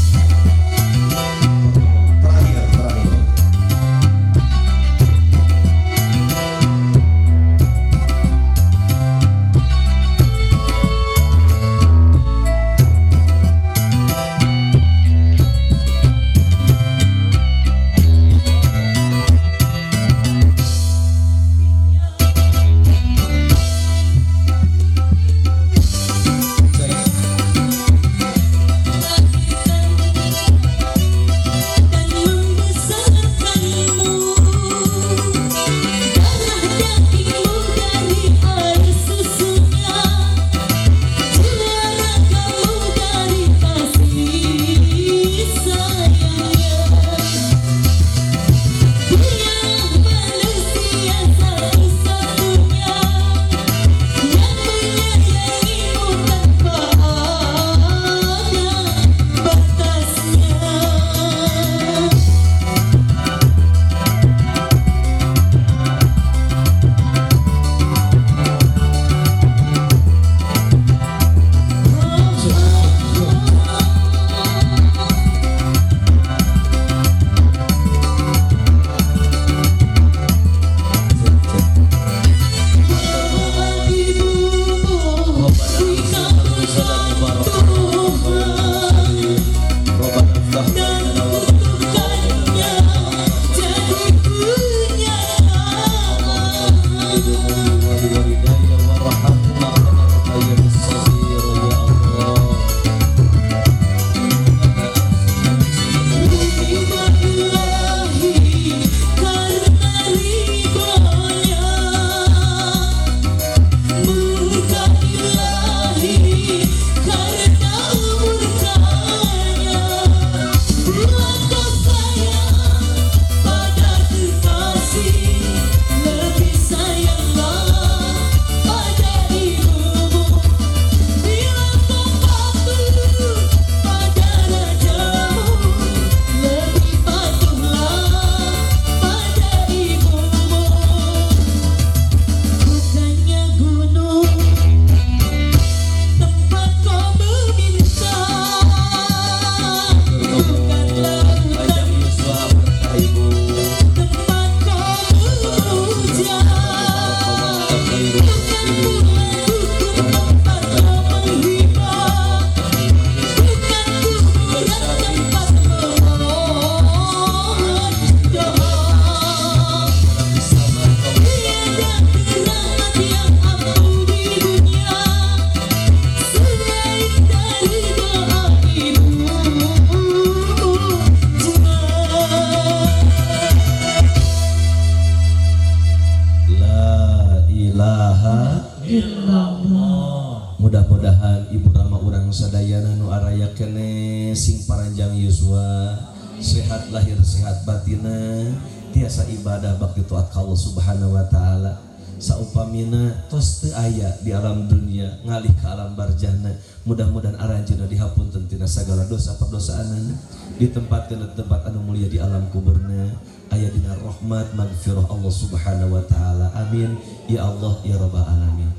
Illallah. Mudah-mudahan Ibu Rama urang sadayana nu araya keneh sing paranjang yuswa, sehat lahir sehat batina, tiasa ibadah bakti taat ka Allah Subhanahu wa taala. Saupamina tos teu aya di alam dunia ngalih ka alam barjahna. Mudah-mudahan aranjeunna dihapunten tina sagala dosa perdosaanana, ditempatkeun di tempat anu mulia di alam kuburna, aya dina rahmat magfirah Allah Subhanahu wa taala. Amin ya Allah ya rabbal alamin.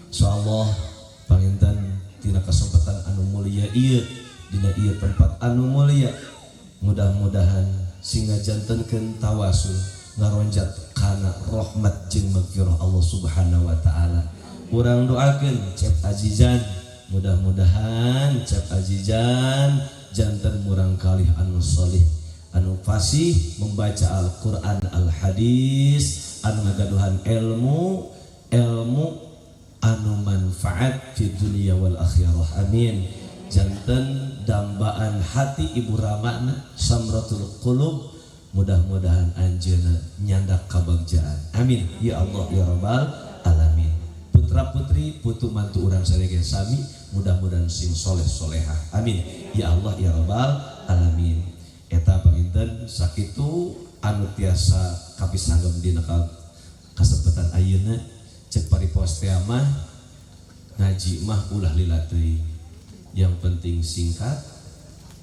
Insyaallah panginten tina kesempatan anu mulia ieu dina ieu tempat anu mulia, mudah-mudahan Sing ngajantenkeun tawasul ngaronjat kana rahmat jeung magfirah Allah Subhanahu wa taala. Urang doakeun Cep Azizan, mudah-mudahan Cep Azizan janten murang kalih anu solih, anu fasih membaca Al-Qur'an, Al-Hadis, anu ngagaduhan ilmu, ilmu anu manfaat di dunia wal akhirah. Amin. Janten dambaan hati Ibu Ramana Samratul Qulub, mudah-mudahan anjeunna nyandak kabagjaan. Amin ya Allah ya Rabbal alamin. Putra putri putu mantu urang sadaya sami mudah-mudahan sing soleh solehah. Amin ya Allah ya Rabbal alamin. Eta panginten sakitu anu tiasa kapisanggem dina kasempatan ayeuna. Cek paripos teh mah ngaji mah ulah lila teuing. Yang penting singkat,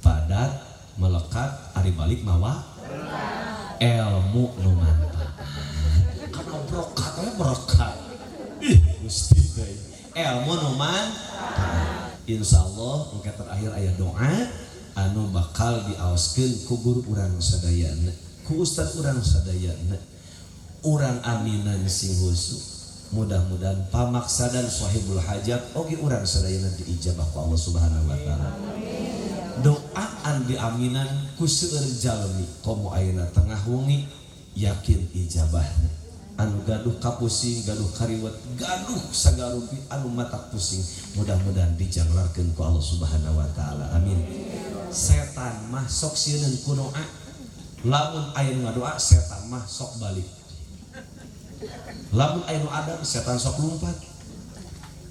padat, melekat, ari balik mawa ilmu nu manfaat. Kana berkat we berkat. Ih, Gusti teh. Ilmu nu manfaat. Insyaallah engke terakhir aya doa anu bakal diaoskeun ku guru urang sadayana, ku ustad urang sadayana. Urang aminan sing husuk. Mudah-mudahan pamaksadan sahibul hajat oge urang sadayana diijabah ku Allah Subhanahu wa taala. Doaan diaminan ku seueur jalmi komo ayeuna tengah wengi yakin ijabahna. Anu gaduh kapusing, gaduh kariwet, gaduh sagarupi anu matak pusing, mudah-mudahan dijanglarkeun ku Allah Subhanahu wa taala. Amin. Setan mah sok sieun ku doa. Lamun aya nu ngadoa setan mah sok balik. Lamun aya nu adam setan sok lumpat.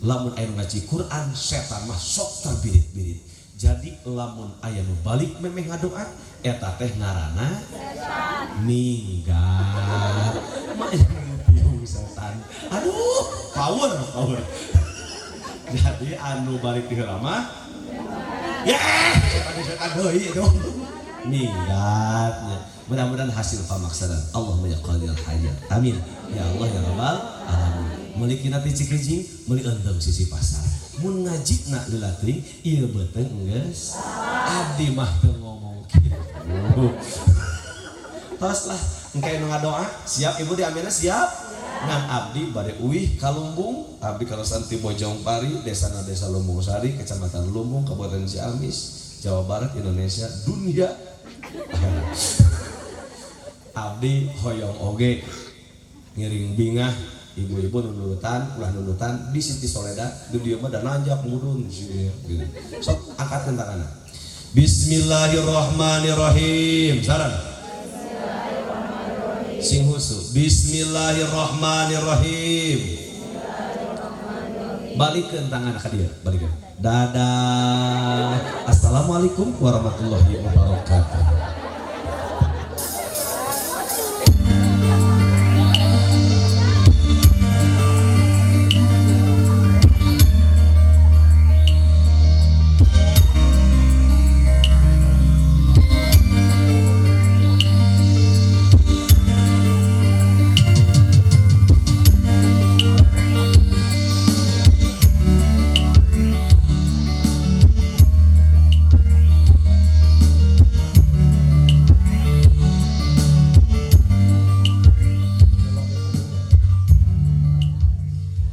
Lamun aya nu ngaji Quran setan mah sok terbirit-birit. Jadi lamun aya nu balik memeh ngadoa eta teh ngaranna setan. Minggat. Mah piung setan. Aduh, power power. Jadi anu balik di heula mah ya setan deui itu. Minggatnya. Mudah-mudahan hasil pamaksadan Allahumma ya qadil hajat. Amin. Ya Allah ya Rabbal alamin. Meuli kina ti Cikijing, meuli endem sisi pasar. Mun ngaji na lila teuing, ieu beuteung geus. Abdi mah teu ngomong kitu. Tos lah, engke nu ngadoa, siap ibu diamina siap? Ngan abdi bade uih ka Lumbung, abdi kalesan ti Bojong Pari, desana Desa Lumbung Sari, Kecamatan Lumbung, Kabupaten Ciamis, Jawa Barat, Indonesia, dunia. Abdi hoyong oge ngiring bingah ibu-ibu nunutan ulah nunutan di Siti Soleda di dieu mah da nanjak mudun di sini gitu. Sok angkatkeun tanganna. Bismillahirrahmanirrahim. Saran. Sing husu. Bismillahirrahmanirrahim. Balikeun tangan ka dieu, balikeun. Dadah. Assalamualaikum warahmatullahi wabarakatuh.